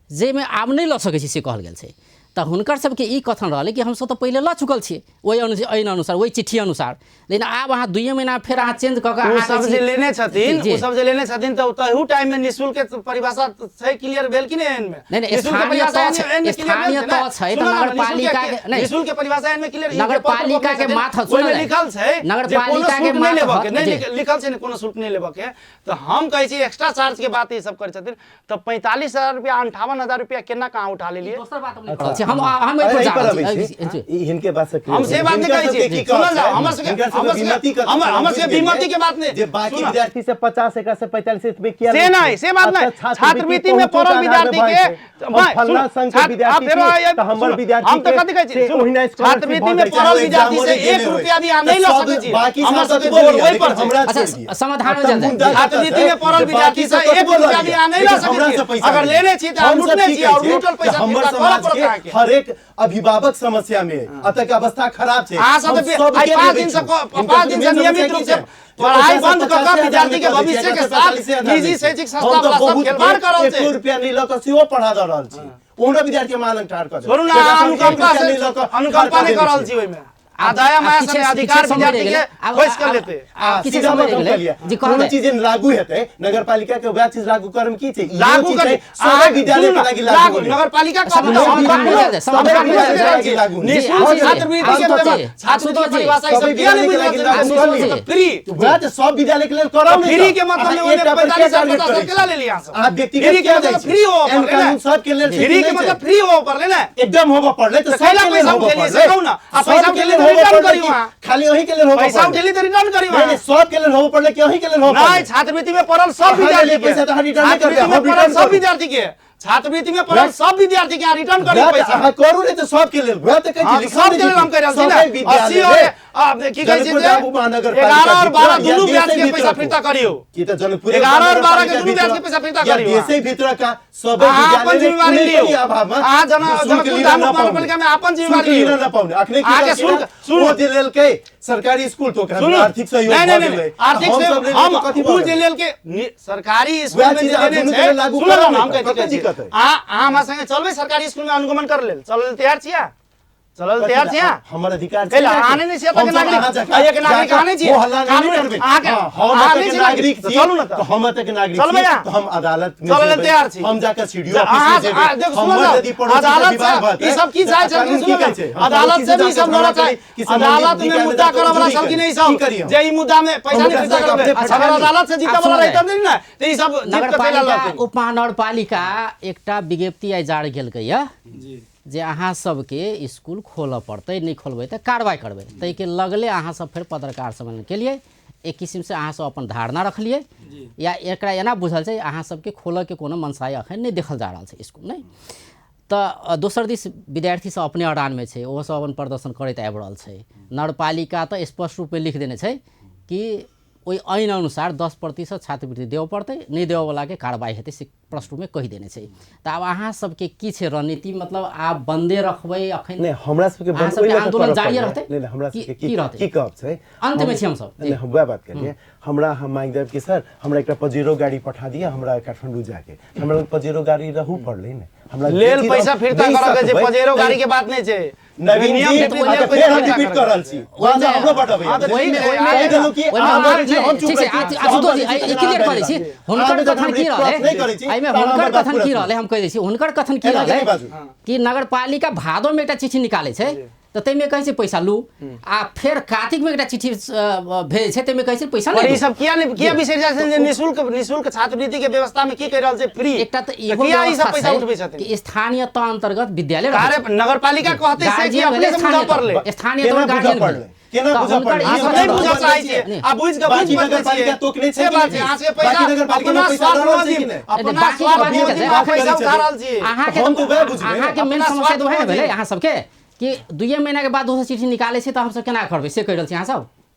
जाहिमे आब नहि लऽ सकै छी से कहल गेल छै। तऽ हुनकर सबके ई कथन रहलै कि हमसब तऽ पहिले लऽ चुकल छियै ओहि ऐन अनुसार, ओहि चिट्ठी अनुसार, लेकिन आब अहाँ 2 महीना फेर अहाँ चेंज कऽ कऽ ओ अहाँ सब कहै जे छी- लेने छथिन, जी। ओ सब जे लेने छथिन तऽ तहू टाइम में निःशुल्क के परिभाषा छै क्लियर भेल कि नहि एन में? नहीं, नहीं, निःशुल्क के स्थानीय परिभाषा तह एन छै, में क्लियर भेल स्थानीय छै ने? तह छै, तऽ सुनू ने, नगरपालिका के- नहीं। निःशुल्क के परिभाषा एन में क्लियर, ई जे पत्र नगरपालिका के पत्र माथत, ओहिमे सुनल जाय। लिखल छै जे कोनो नगरपालिका के शुल्क नहि लेबऽ के, माथत, नहि जी। लिखल छै ने कोनो शुल्क नहि लेबऽ के, तऽ हम कहै छी एक्स्ट्रा चार्ज के बात ई सब करै छथिन तऽ 45,000 रुपया 58,000 रुपया केना कहाँ उठा लेलियै? दोसर बात हम नहि कहल छी, हम एहि पर एहि जा पर रहल अबै छी। छी। ई हिनके बात से हम से बात नहि हिनकर कहै सबके छी। की कहब सुनल जाउ, छै? हमर सबके- हिनकर सबके हमर सबके- विनती कथी हमर- छै? हमर सबके बुझि गेलियै। विनती के बात नहि। जे बाकी सुनऽ। विद्यार्थी से 50 एकरा से 45 में किया से लै नहि, छै? से बात नहि। अच्छा, छात्रवृत्ति में पहुँचो पढ़ल के आधार विद्यार्थी पर के भऽ छै। हम भाइ, फल्लाँ सुनू, संघ के छात्र- विद्यार्थी आ फेरो छी, आइ- तऽ हमर सुनू, विद्यार्थी हम तऽ के कथी कहै छी? से सुनू, ओहिना स्कॉलरशिप छात्रवृत्ति भऽ में जाइ छै, पढ़ल एग्जामो विद्यार्थी से नहि 1 देने रुपया भी अहाँ होइ। नहि लऽ सब सकै छी। बाकी हमर सब सबके ततबो जोर लिअ, ओहि पर लेकिन छै। हमरा अच्छा, छोड़ि दिअ। समाधान आ हो जाए। मुद्दा कतऽ छात्रवृत्ति में छै? पढ़ल जे विद्यार्थी बाकी से सब 1 ततबो रुपया लऽ भी अहाँ नहि लिअ, लऽ लेकिन सकै हमरा छी। से पैसा अगर नहि। लेने छी तऽ अहाँ हम सब लूटने की छी और कहै छियै लूटल पैसा जे हमर फिर्ता करऽ समाज पड़त के अहाँके। हरेक अभिभावक समस्या में अतः के अवस्था खराब छै। अहाँ सब हम तऽ सबके आइ 5 देबै दिन से छी। पाँच हिनकर दिन से मेन नियमित समस्या रूप की से छै? पढ़ाई ओकरा बंद कऽ कऽ 85,000 विद्यार्थी के में कऽ दै भविष्य छियै, के एकरा साथ 45,000 निजी दै छियै। शैक्षिक संस्था हम तऽ वाला सब बहुत खेलवाड़ कऽ रहल छै। एको रुपया नहि लऽ कऽ सेहो पढ़ा दऽ रहल छी, ओहनो विद्यार्थी के मानक ठाढ़ कऽ देबै। छोड़ू ने, एकरा सब अनुकंपा एक रुपया से नहि लऽ कऽ अनुकंपा ठाढ़ नहि कऽ कऽ रहल देने छी ओहिमे। आ दया माया से अधिकार विद्यार्थी के खोज कर लेते। आब किछु सीधा समय बात हम गेलै। कहलियै। जी, कोनो कहबै। चीज लागू हेतै नगरपालिका के वएह चीज लागू करम की छै? इहो लागू चीज कर छै, सबै विद्यालय के लागि लागू होलै। नगरपालिका कहब समाधान तऽ हम समाधान कखनो समाधान कखनो समाधान से लागू। निःशुल्क जी, छात्रवृत्ति के आशुतोष व्यवस्था, जी, छात्रवृत्ति आशुतोष जी, परिभाषा ई सब सबै किया नहि विद्यालय बुझि के रहल लागि छै? लागू निःशुल्क करू। फ्री। वएह तऽ सब विद्यालय के लेल कराउ ने फ्री तऽ। के मतलब अहाँ ओहिमे एकटा पर 45 किया टारगेट 50 करै केला छी? लेली अहाँ सब? अहाँ व्यक्तिगत फ्री के किया मतलब जाइ छी? फ्री होबऽ एहन पड़लै ने। कानून सबके लेल छै कि फ्री के नहि मतलब छै? फ्री होबऽ पड़लै ने। एकदम होबऽ पड़लै तऽ तऽ कैला सबके लेल पैसा होबऽ उठेलियै से पड़लै। कहू ने। आ पैसा सबके उठेलियै लेल तऽ होबऽ रिटर्न पड़लै करियौ कि अहाँ। खाली अहीं के लेल होबऽ पैसा पड़लै? उठेली तऽ रिटर्न करियौ नहि अहाँ। नहि, सबके लेल होबऽ पड़लै कि अहीं के लेल होबऽ नहीं, पड़लै? छात्रवृत्ति में पढ़ल सब अहाँ विद्यार्थी लेलियै के। पैसा तऽ अहाँ रिटर्न नहि करबै, छात्रवृत्ति में हम पढ़ल रिटर्न सब करू। विद्यार्थी के, छात्रवृत्ति में पढ़ल सब विद्यार्थी के अहाँ रिटर्न करियौ वएह तऽ पैसा। अहाँ करू ने तऽ सबके लेल, वएह तऽ कहै हाँ, छी, तऽ सबके लिखल लेल हम कहि रहल छी सबै ने। विद्यालय 80 और लेल। की कहै छै जनकपुर जे धाम उपमहानगरपालिका 11 और 12 भीतर या दुनू ब्याज देशे के पैसा भीतर फिर्ता करियौ। की तऽ जनकपुर 11 और 12 के दुनू ब्याज के पैसा फिर्ता या करियौ। देशे भीतर का सबै अहाँ अपन विद्यालय जिम्मेवारी कुनै लियौ। पनि अभावमा अहाँ शुल्क जनकपुर लिन धाम नपाउने। उपमहानगरपालिकामे अपन शुल्क जिम्मेवारी लिन लियौ। नपाउने। अखने की अहाँके कहलखिन शुल्क हँ? सुनू। ओ जे लेलकै सरकारी स्कूल तऽ ओकरा सुनू। आर्थिक सहयोग नहीं, भऽ नहीं, गेलै। नहीं, आर्थिक हम सब सहयोग लेलियै हम तऽ कथी उ भऽ जे गेलै? लेलके सरकारी स्कूल वएह में चीज जे अहाँ देने दुनू छै के लेल लागू सुनू ने, करब हम ने कहै तऽ, कतऽ छी दिक्कत है? अहाँ हमरा संगे चलबै सरकारी स्कूल में अनुगमन कर लेल, चलै लेल तैयार छियै? चलै लेल तैयार छियै? हमर अधिकार छै कैला जाके। अहाँ नहि छियै एतऽ के हमसब नागरिक? अहाँ जकाँ आ, एक नागरिक जाके अहाँ नहि छियै? हो हल्ला नहि कानून करबै। अहाँके हाँ, हम अहाँ एतऽ नहि के छियै नागरिक तऽ छी, चलू ने तऽ। तऽ हम एतऽ के नागरिक चलबै छी, अहाँ? तऽ हम अदालत में चलै लेल जेबै, तैयार छी। हम जाके सीडीओ जे ऑफिस में अहाँ जेबै। देखो, सुनू हमर ने, यदि पड़ोसी से अदालत विवाद से भऽ ई सब की तऽ चाहै छलखिन कानून सुनू की ने, कहै छै? हम अदालत पड़ोसी से भी ई जाके सब लड़ऽ झगड़ा चाहै, करी कि संबंधित अदालत में निकाय में मुद्दा जाके करऽ वाला उजुरी छलखिन करी। ई सब की करी हम? जे ई मुद्दा में पैसा हम नहि ओकरा फिर्ता जाके करबै। अपने अगर फटका अदालत से जीतऽ आब वाला सुनू रहितन ने तऽ ई सब जीत कऽ चलि आयल नगरपालिका रहथिन। उपमहानगरपालिका एकटा विज्ञप्ति आइ जारी केलकैया जे अहाँ सबके स्कूल खोलऽ पड़तै, नहि खोलबै तऽ कार्रवाइ करबै। ताहिके लगले अहाँ सब फेर पत्रकार सम्मेलन केलियै, एक किसिमसँ अहाँ सब अपन धारणा रखलियै या एकरा एना बुझल छै अहाँ सबके खोलऽके कोनो मनसाय अखन नहि देखल जा रहल छै स्कूल नहि। तऽ दोसर दिस विद्यार्थी सब अपने अड़ानमे छै, ओहो सब अपन प्रदर्शन करैत आबि रहल छै। नगरपालिका तऽ स्पष्ट रूपमे लिख देने छै कि ओहि ऐन अनुसार 10% छात्रवृत्ति देबऽ पड़तै, नहि देबऽवलाके कार्रवाइ हेतै, से प्रश्न रूपमे कहि देने छै। तऽ आब अहाँ सबके की छै रणनीति, मतलब आब बन्दे रखबै अखन? नहि, हमरा सबके अहाँ बंद सबके ओहि लऽ कऽ आंदोलन करऽ जारी पड़लै। रहतै? नहि नहि, हमरा की सबके की रहतै? की कहब छै? अन्तमे छी हमसब। नहि, हम वएह बात कहलियै। हमरा हम मांगि देब कि सर हमरा एकटा पजेरो गाड़ी पठा दिअ हमरा काठमांडू जाके, हमरा लग पजेरो गाड़ी रहू पड़लै ने, हमरा जे लेल चीज पैसा हम फिर्ता नहि करऽ के जे सकबै, पजेरो तै- गाड़ी के बात नहि छै। नवीन नियम जी, विपरीत अच्छा, लेल फेर पैसा हम फिर्ता रिपीट करऽ कऽ रहल के। छी, वहाँ हमरो बटबै। हाँ, तऽ ओहिमे ठीक छै, ओहिमे कहि देलहुँ कि ओहिमे अहाँ हम बजै छी, हम चुप ठीक छै, रहै छी। आशुतोष जी, हम ई क्लियर करै छी। हुनकर अहाँ कथन की रहलै? नहि करै छी, एहिमे तऽ अहाँ हुनकर हमर बात कथन पूरा की सुनू। रहलै हम कहि दै छी। हुनकर कथन की एना रहलै नहि बाजू। कि नगरपालिका भादोमे एकटा चिट्ठी निकालै छै तऽ ताहिमे कहै छै पैसा लू, आ फेर कार्तिकमे एकटा चिट्ठी भेजै छै ताहिमे कहै छै पैसा पर नहि ई लू। सब किया नहि किया बिसरि जाइ छथिन जे निःशुल्क निःशुल्क छात्रवृत्ति के व्यवस्था में की कहि रहल छै फ्री? एकटा तऽ इहो किया ई सब व्यवस्था पैसा छै उठबै छथिन? कि स्थानीय तह अन्तर्गत विद्यालय रहै कार्य छै। नगरपालिका कहतै से कि गार्जियन अपने भेलै से बुझऽ स्थानीय तह। पड़लै। स्थानीय केना तह बुझऽ गार्जियन पड़लै? भेलै। केना तऽ बुझऽ हुनकर पड़लै? ई अहाँ सब नहि कथन बुझऽ रहलै? चाहै छियै। नहि। आ बुझि कऽ बुझि बाकी बजबै नगरपालिका छियै। तोकने छै से कि बात नहि? छै, अहाँ सबके बाकी पैसा नगरपालिकामे अपना पैसा स्वार्थ लऽ रहल छै मौजी कि नहि? अपना बाकी स्वार्थ बात मौजी छै, में पैसा उठा रहल छियै। अहाँके हम तऽ वएह बुझबै। अहाँके मेन अपना समस्या तऽ स्वार्थ वएह ने भेलै मौजी। अहाँ सबके कि 2 महीना के बाद दोसर चिट्ठी निकालै छै तऽ हमसब केना करबै से कहि रहल छी अहाँ सब।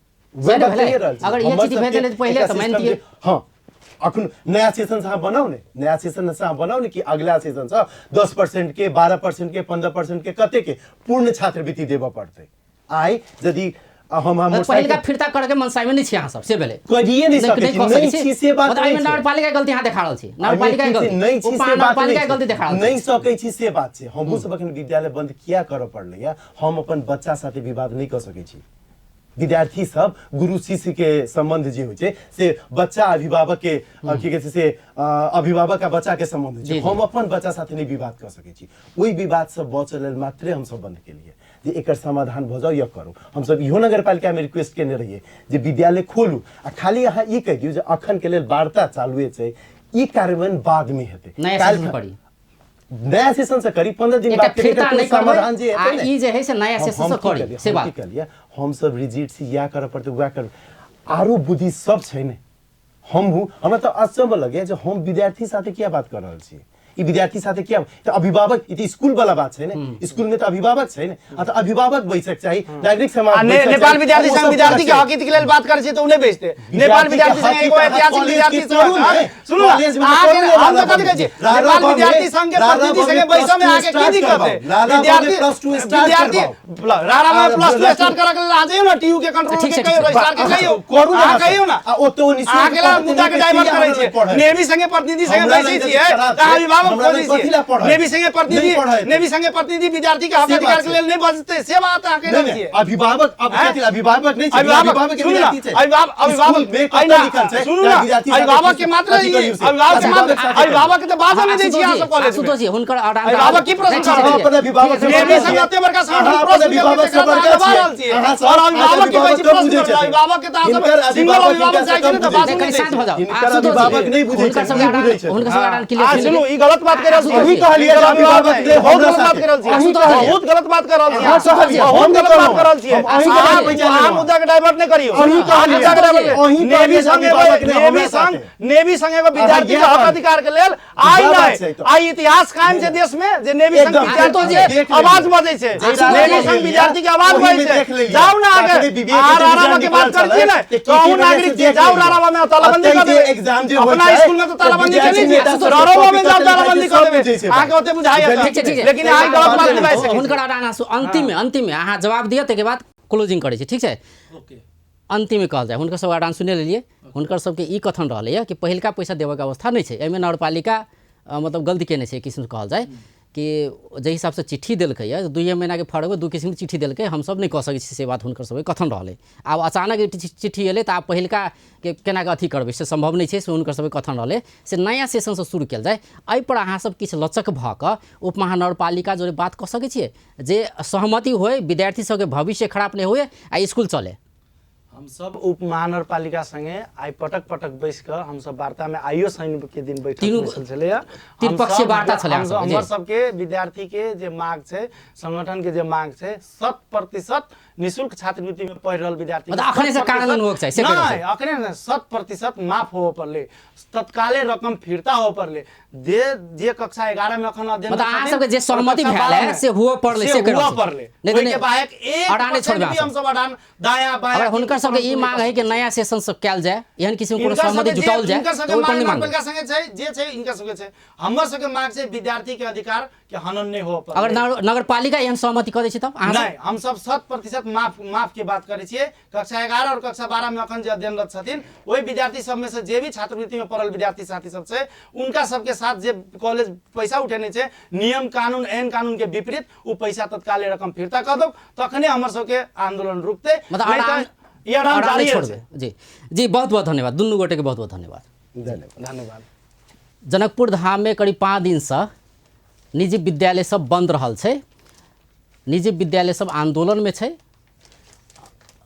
वएह से ने बात भेलै? कहिए रहल छी। अगर इहे हमर चिट्ठी भेज सबके देने पहिले एकटा तऽ सिस्टम मानितियै। जे- हाँ, अखन नया सेशन से अहाँ बनाउ ने, नया सेशन से अहाँ बनाउ ने कि अगला सेशन से 10% के 12% के 15% के कते के पूर्ण छात्रवृत्ति देबऽ पड़तै। आइ यदि हम पहिलका मोटरसाइकिल फिर्ता करके मनसाइमे नहि छी अहाँ सब से भेलै। करिए नहि सकै छी, कऽ नहि सकै छी से बात मतलब नहि एहिमे छै। नगरपालिका के गलती अहाँ देखा रहल छी, नगरपालिका के गलती नहि छी से बात उपमहानगरपालिका के गलती देखा रहल छी। नहि सकै छी से बात छै। हमहूँ सब अखन विद्यालय बंद किया करऽ पड़लै? हम अपन बच्चा साथे विवाद नहि कऽ सकै छी। विद्यार्थी सब गुरु शिष्य के संबंध जे होइ छै से बच्चा अभिभावक के की कहै छै से अभिभावक आ बच्चा के संबंध होइ छै। जी, जी। हम अपन बच्चा साथे नहि विवाद कऽ सकै छी। ओहि विवाद से बचऽ लेल मात्रे हमसब बंद केलियै जे एकर समाधान भऽ जाउ या करू। हमसब इहो नगरपालिकामे रिक्वेस्ट केने रहियै जे विद्यालय खोलू आ खाली अहाँ ई कहि दियौ जे अखन के लेल वार्ता चालुए छै, ई कार्यान्वयन बादमे हेतै। नया काल्हि सेशन करी, नया सेशन से करी 15 दिन एकटा बाद के फिर्ता एकर नहि कोनो करबै समाधान जे आ हेतै ने। ई जे है से नया हम सेशन हम से की करी कहलियै, से हम बात। की कहलियै, हमसब रिजिड छी, इएह करऽ पड़तै वएह कर, आरो बुद्धि सब छै ने। हमहूँ हमरा तऽ अचम्म लगैए जे हम विद्यार्थी साथे किया बात कऽ रहल छी, ई विद्यार्थी साथे किया, तऽ अभिभावक ई तऽ स्कूल वाला बात छै ने, स्कूल में तऽ अभिभावक छै ने, आ तऽ अभिभावक बैसक चाही, नागरिक समाज आ बैसक नेपाल चाही, विद्यार्थी ओ संघ सब विद्यार्थी के करक हक हित के लेल बात करै छै तऽ उ नहि बैसतै। विद्यार्थी नेपाल के विद्यार्थी संघ हक एगो हित अहाँ ऐतिहासिक कॉलेज विद्यार्थी के संघ करू ने। सुनू ने, कॉलेज में अहाँके करू ने हम लाला तऽ कथी कहै छी, बाबू। नेपाल विद्यार्थी संघ के राणा प्रतिनिधि बाबू संगे प्लस बैसऽ में टू अहाँके की स्टार्ट दिक्कत है? करबाउ। राणा बाबू विद्यार्थी प्लस टू स्टार्ट विद्यार्थी करबाउ। राणा बाबू प्लस टू राणा स्टार्ट करऽ के लेल अहाँ जइयौ ने, टीयू के कंट्रोल ठीक के छै, कहियौ, ठीक छै। रजिस्ट्रार के कहियौ, करू ने अहाँ अहाँ कहियौ ने। आ ओतऽ ओ निःशुल्क अहाँके लेल पढ़तै मुद्दा के नहि, डाइवर्ट किया करै हमरा छियै। पढ़ै? नेहमी संगे प्रतिनिधि संगे हमरा बैसै लग छियै खराब तऽ छै। अभिभावक अभिभावक हमरा खोजै लग कथी ला छियै पढ़त? नेवी संगे प्रतिनिधि नहि पढ़त। नेवी संगे प्रतिनिधि विद्यार्थी के हक से बात अधिकार के छै। लेल नहि बजतै से बात अहाँ कहि नहि, रहल नहि, छियै अभिभावक अब आँय? कथी ला? अभिभावक नहि छै, अभिभावक अभिभावक के सुनू ना, विद्यार्थी छै। अभिभावक अभिभावक स्कूल में कतऽ अहिना, लिखल छै? सुनू ना, विद्यार्थी साथे अभिभावक के मात्र अथी ई- करियौ से। अभिभावक के मात्र अभिभावक साथे अभिभावक के तऽ बाजऽ नहि दै छियै अहाँ सब कॉलेज में। आशुतोष जी हुनकर अड़ान अभिभावक की प्रश्न नहीं, ठीक छै, करब? ठीक छै। अपन अभिभावक से नेवी बड़का संग छियै। एते बड़का संगठन अहाँ अपन प्रश्न अभिभावक केलकै से तकरा बड़का तऽ दबा रहल छियै। छियै। अहाँ सब और अभिभावक के कहै छी अभिभावक कम प्रश्न बुझै करबै, छथिन। अभिभावक के तऽ अहाँ सब हिनकर सिंगल अभिभावक अभिभावक हिनका जाइ से छै ने कम तऽ बुझै बाजू कनि नहि दै शांत भऽ छै। जाउ हिनकर आशुतोष जी, अभिभावक नहि बुझै हुनकर छै, सबके ई बुझै अड़ान छै। हुनकर सबके अड़ान क्लियर आ भेल सुनू ई गलत बात कहि रहल छी अहीं कहलियै जे हिनकर अभिभावक अभिभावक नहि, बहुत हमरा गलत बात साथे। कहि रहल छी अहीं कहलियै। बहुत गलत बात कहि रहल छी अहाँ कहलियै, बहुत हम गलत नहि बात कहि रहल छी हम अहीं के अहाँ बात पर अहाँ चललहुँ। मुद्दा के डाइवर्ट नहि करियौ अहीं कहलियै। मुद्दा के डाइवर्ट नहि। अहीं नेवी कहलियै जे संग एगो अभिभावक नहि, नेवी हमरा संग साथे। नेवी संग एगो विद्यार्थी के इएह हक बात। अधिकार के लेल आइ इएह बात नहि छै तऽ। आइ इतिहास कायम छै देश में जे नेवी संग एकदम। विद्यार्थी आशुतोष जी, के देख लेलियै। आवाज बजै छै जे नेवी संग विद्यार्थी के आवाज ओही बजै में छै देख लेलियै। जाउ ने अखने आगे BBA के आर जे आरामा के बात निकलल करै छियै ने छलै, ते तो अहूँ के के नागरिक छियै देख जाउ लेलियै। रारावा में तालाबंदी अतै कऽ जे देबै एग्जाम जे होइ अपना छै, स्कूल में तऽ तालाबंदी विद्यार्थी केने छियै नेता सब रारावा में जाउ कॉपी तालाबंदी कऽ सब देबै बुझै छै अहाँके ओते बुझाइए ठीक छै, ठीक छै। लेकिन अहाँ गलत बात नहि बाजि सकै छी। हुनकर अड़ान अंतिम में अंतिम में अहाँ जवाब दिअ ताहिके बाद क्लोजिंग करै छी ठीक छै अंतिम में कहल जाय हुनकर सब अड़ान सुनि लेलियै हुनकर सबके ई कथन रहलैए कि पहिलका पैसा देबऽके अवस्था नहि छै एहिमे नगरपालिका मतलब गलती केने छै किस्मसँ कहल जाय कि जाहि हिसाबसँ चिट्ठी देलकै यऽ दुइए महीनाके फर्कमे दू किस्मके चिट्ठी देलकै हमसब नहि कऽ सकै छी से बात हुनकर सबके कथन रहलै आब अचानक ई चिट्ठी एलै तऽ आब पहिलका के केना कऽ अथी करबै से सम्भव नहि छै से हुनकर सबके कथन रहलै से नया सेशनसँ शुरू कयल जाय एहिपर अहाँसब किछु लचक भऽ कऽ उप महानगरपालिका जोड़े बात कऽ सकै छियै जे सहमति होय विद्यार्थी सबके भविष्य खराब नहि हुए आ इसकुल चले हमसब उप महानगरपालिका संगे आइ पटक पटक बैस कऽ हमसब वार्ता में आइयो शनि के दिन बैठक बैसल छलैया त्रिपक्षीय वार्ता छलै अहाँ सबके, जी। हमर सबके विद्यार्थी के जे मांग छै संगठन के जे मांग छै 100% निःशुल्क छात्रवृत्ति में पढ़ि रहल विद्यार्थी मतलब अखने से कानून होबक चाही, से कहि रहल नहि अखने नहि 100% माफ होबऽ पड़लै तत्काले रकम फिर्ता होबऽ पड़लै जे जे कक्षा 11 में अखन अध्ययन मतलब अहाँ सबके जे सहमति भेल है, से हुअ पड़लै, से कहि रहल हुअ छी। पड़लै नहि तऽ ओहिके नहि, बाहेक एक अड़ान नहि छोड़बै परसेंट भी अहाँ हमसब अड़ान दायाँ बायाँ अगर हुनकर सबके ई मांग है कि नया सेशन सब कयल जाय एहन किसिम कोनो हिनकर सहमति सबके जे- जुटाओल जाय हिनकर तऽ सबके ओहि पर मांग नहि मांग नगरपालिका संगे छै जे छै हिनकर सबके छै हमर सबके मांग छै विद्यार्थी के अधिकार के हनन नहि होबऽ अगर पड़लै नगरपालिका एहन सहमति कऽ दै छै तब अहाँ सब- नहि हम सब 100% माफ माफ के बात करै छियै कक्षा 11 और कक्षा 12 में अखन जे अध्ययनरत छथिन ओहि विद्यार्थी सब में से जे भी छात्रवृत्ति में पढ़ल विद्यार्थी साथी सब छै उनका सबके साथ जे कॉलेज पैसा उठेने छै नियम कानून एहन कानून के विपरीत ओ पैसा तत्काले रकम फिर्ता कऽ दौ तखने हमर सबके आंदोलन रुकतै मतलब नहि अड़ान तऽ ई अड़ान अड़ान जारी नहि छोड़बै जी जी बहुत बहुत धन्यवाद दुनू गोटेके बहुत बहुत धन्यवाद धन्यवाद धन्यवाद जनकपुर धाममे करीब 5 दिनसँ निजी विद्यालय सब बन्द रहल छै निजी विद्यालय सब आन्दोलनमे छै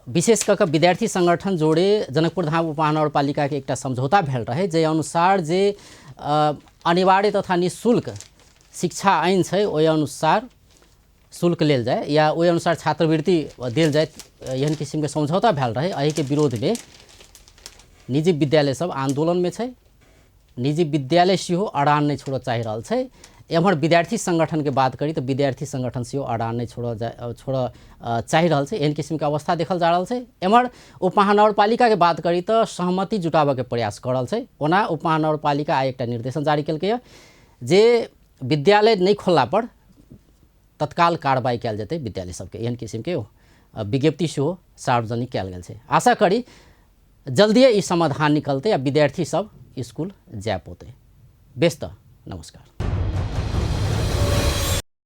विशेष कऽ कऽ विद्यार्थी संगठन जोड़े जनकपुर धाम उपमहानगरपालिकाके एकटा समझौता भेल रहै जाहि अनुसार जे अनिवार्य तथा निःशुल्क शिक्षा ऐन छै ओहि अनुसार शुल्क लेल जाय या ओहि अनुसार छात्रवृत्ति देल जाय एहन किसिमके समझौता भेल रहै एहिके विरोधमे निजी विद्यालय सब आन्दोलनमे छै निजी विद्यालय सेहो अड़ान नहि छोड़ऽ चाहि रहल छै एम्हर विद्यार्थी संगठनके बात करी तऽ विद्यार्थी संगठन सेहो अड़ान नहि छोड़ऽ जा छोड़ऽ चाहि रहल छै एहन किसिमके अवस्था देखल जा रहल छै एम्हर उपमहानगरपालिकाके बात करी तऽ सहमति जुटाबऽके प्रयास कऽ रहल छै ओना उपमहानगरपालिका आइ एकटा निर्देशन जारी केलकैए जे विद्यालय नहि खोललापर तत्काल कार्रवाई कयल जेतै विद्यालय सबके एहन किसिमके विज्ञप्ति सेहो सार्वजनिक कयल गेल छै आशा करी जल्दिए ई समाधान निकलतै आ विद्यार्थी सब स्कूल जाय पौतै बेस तऽ नमस्कार।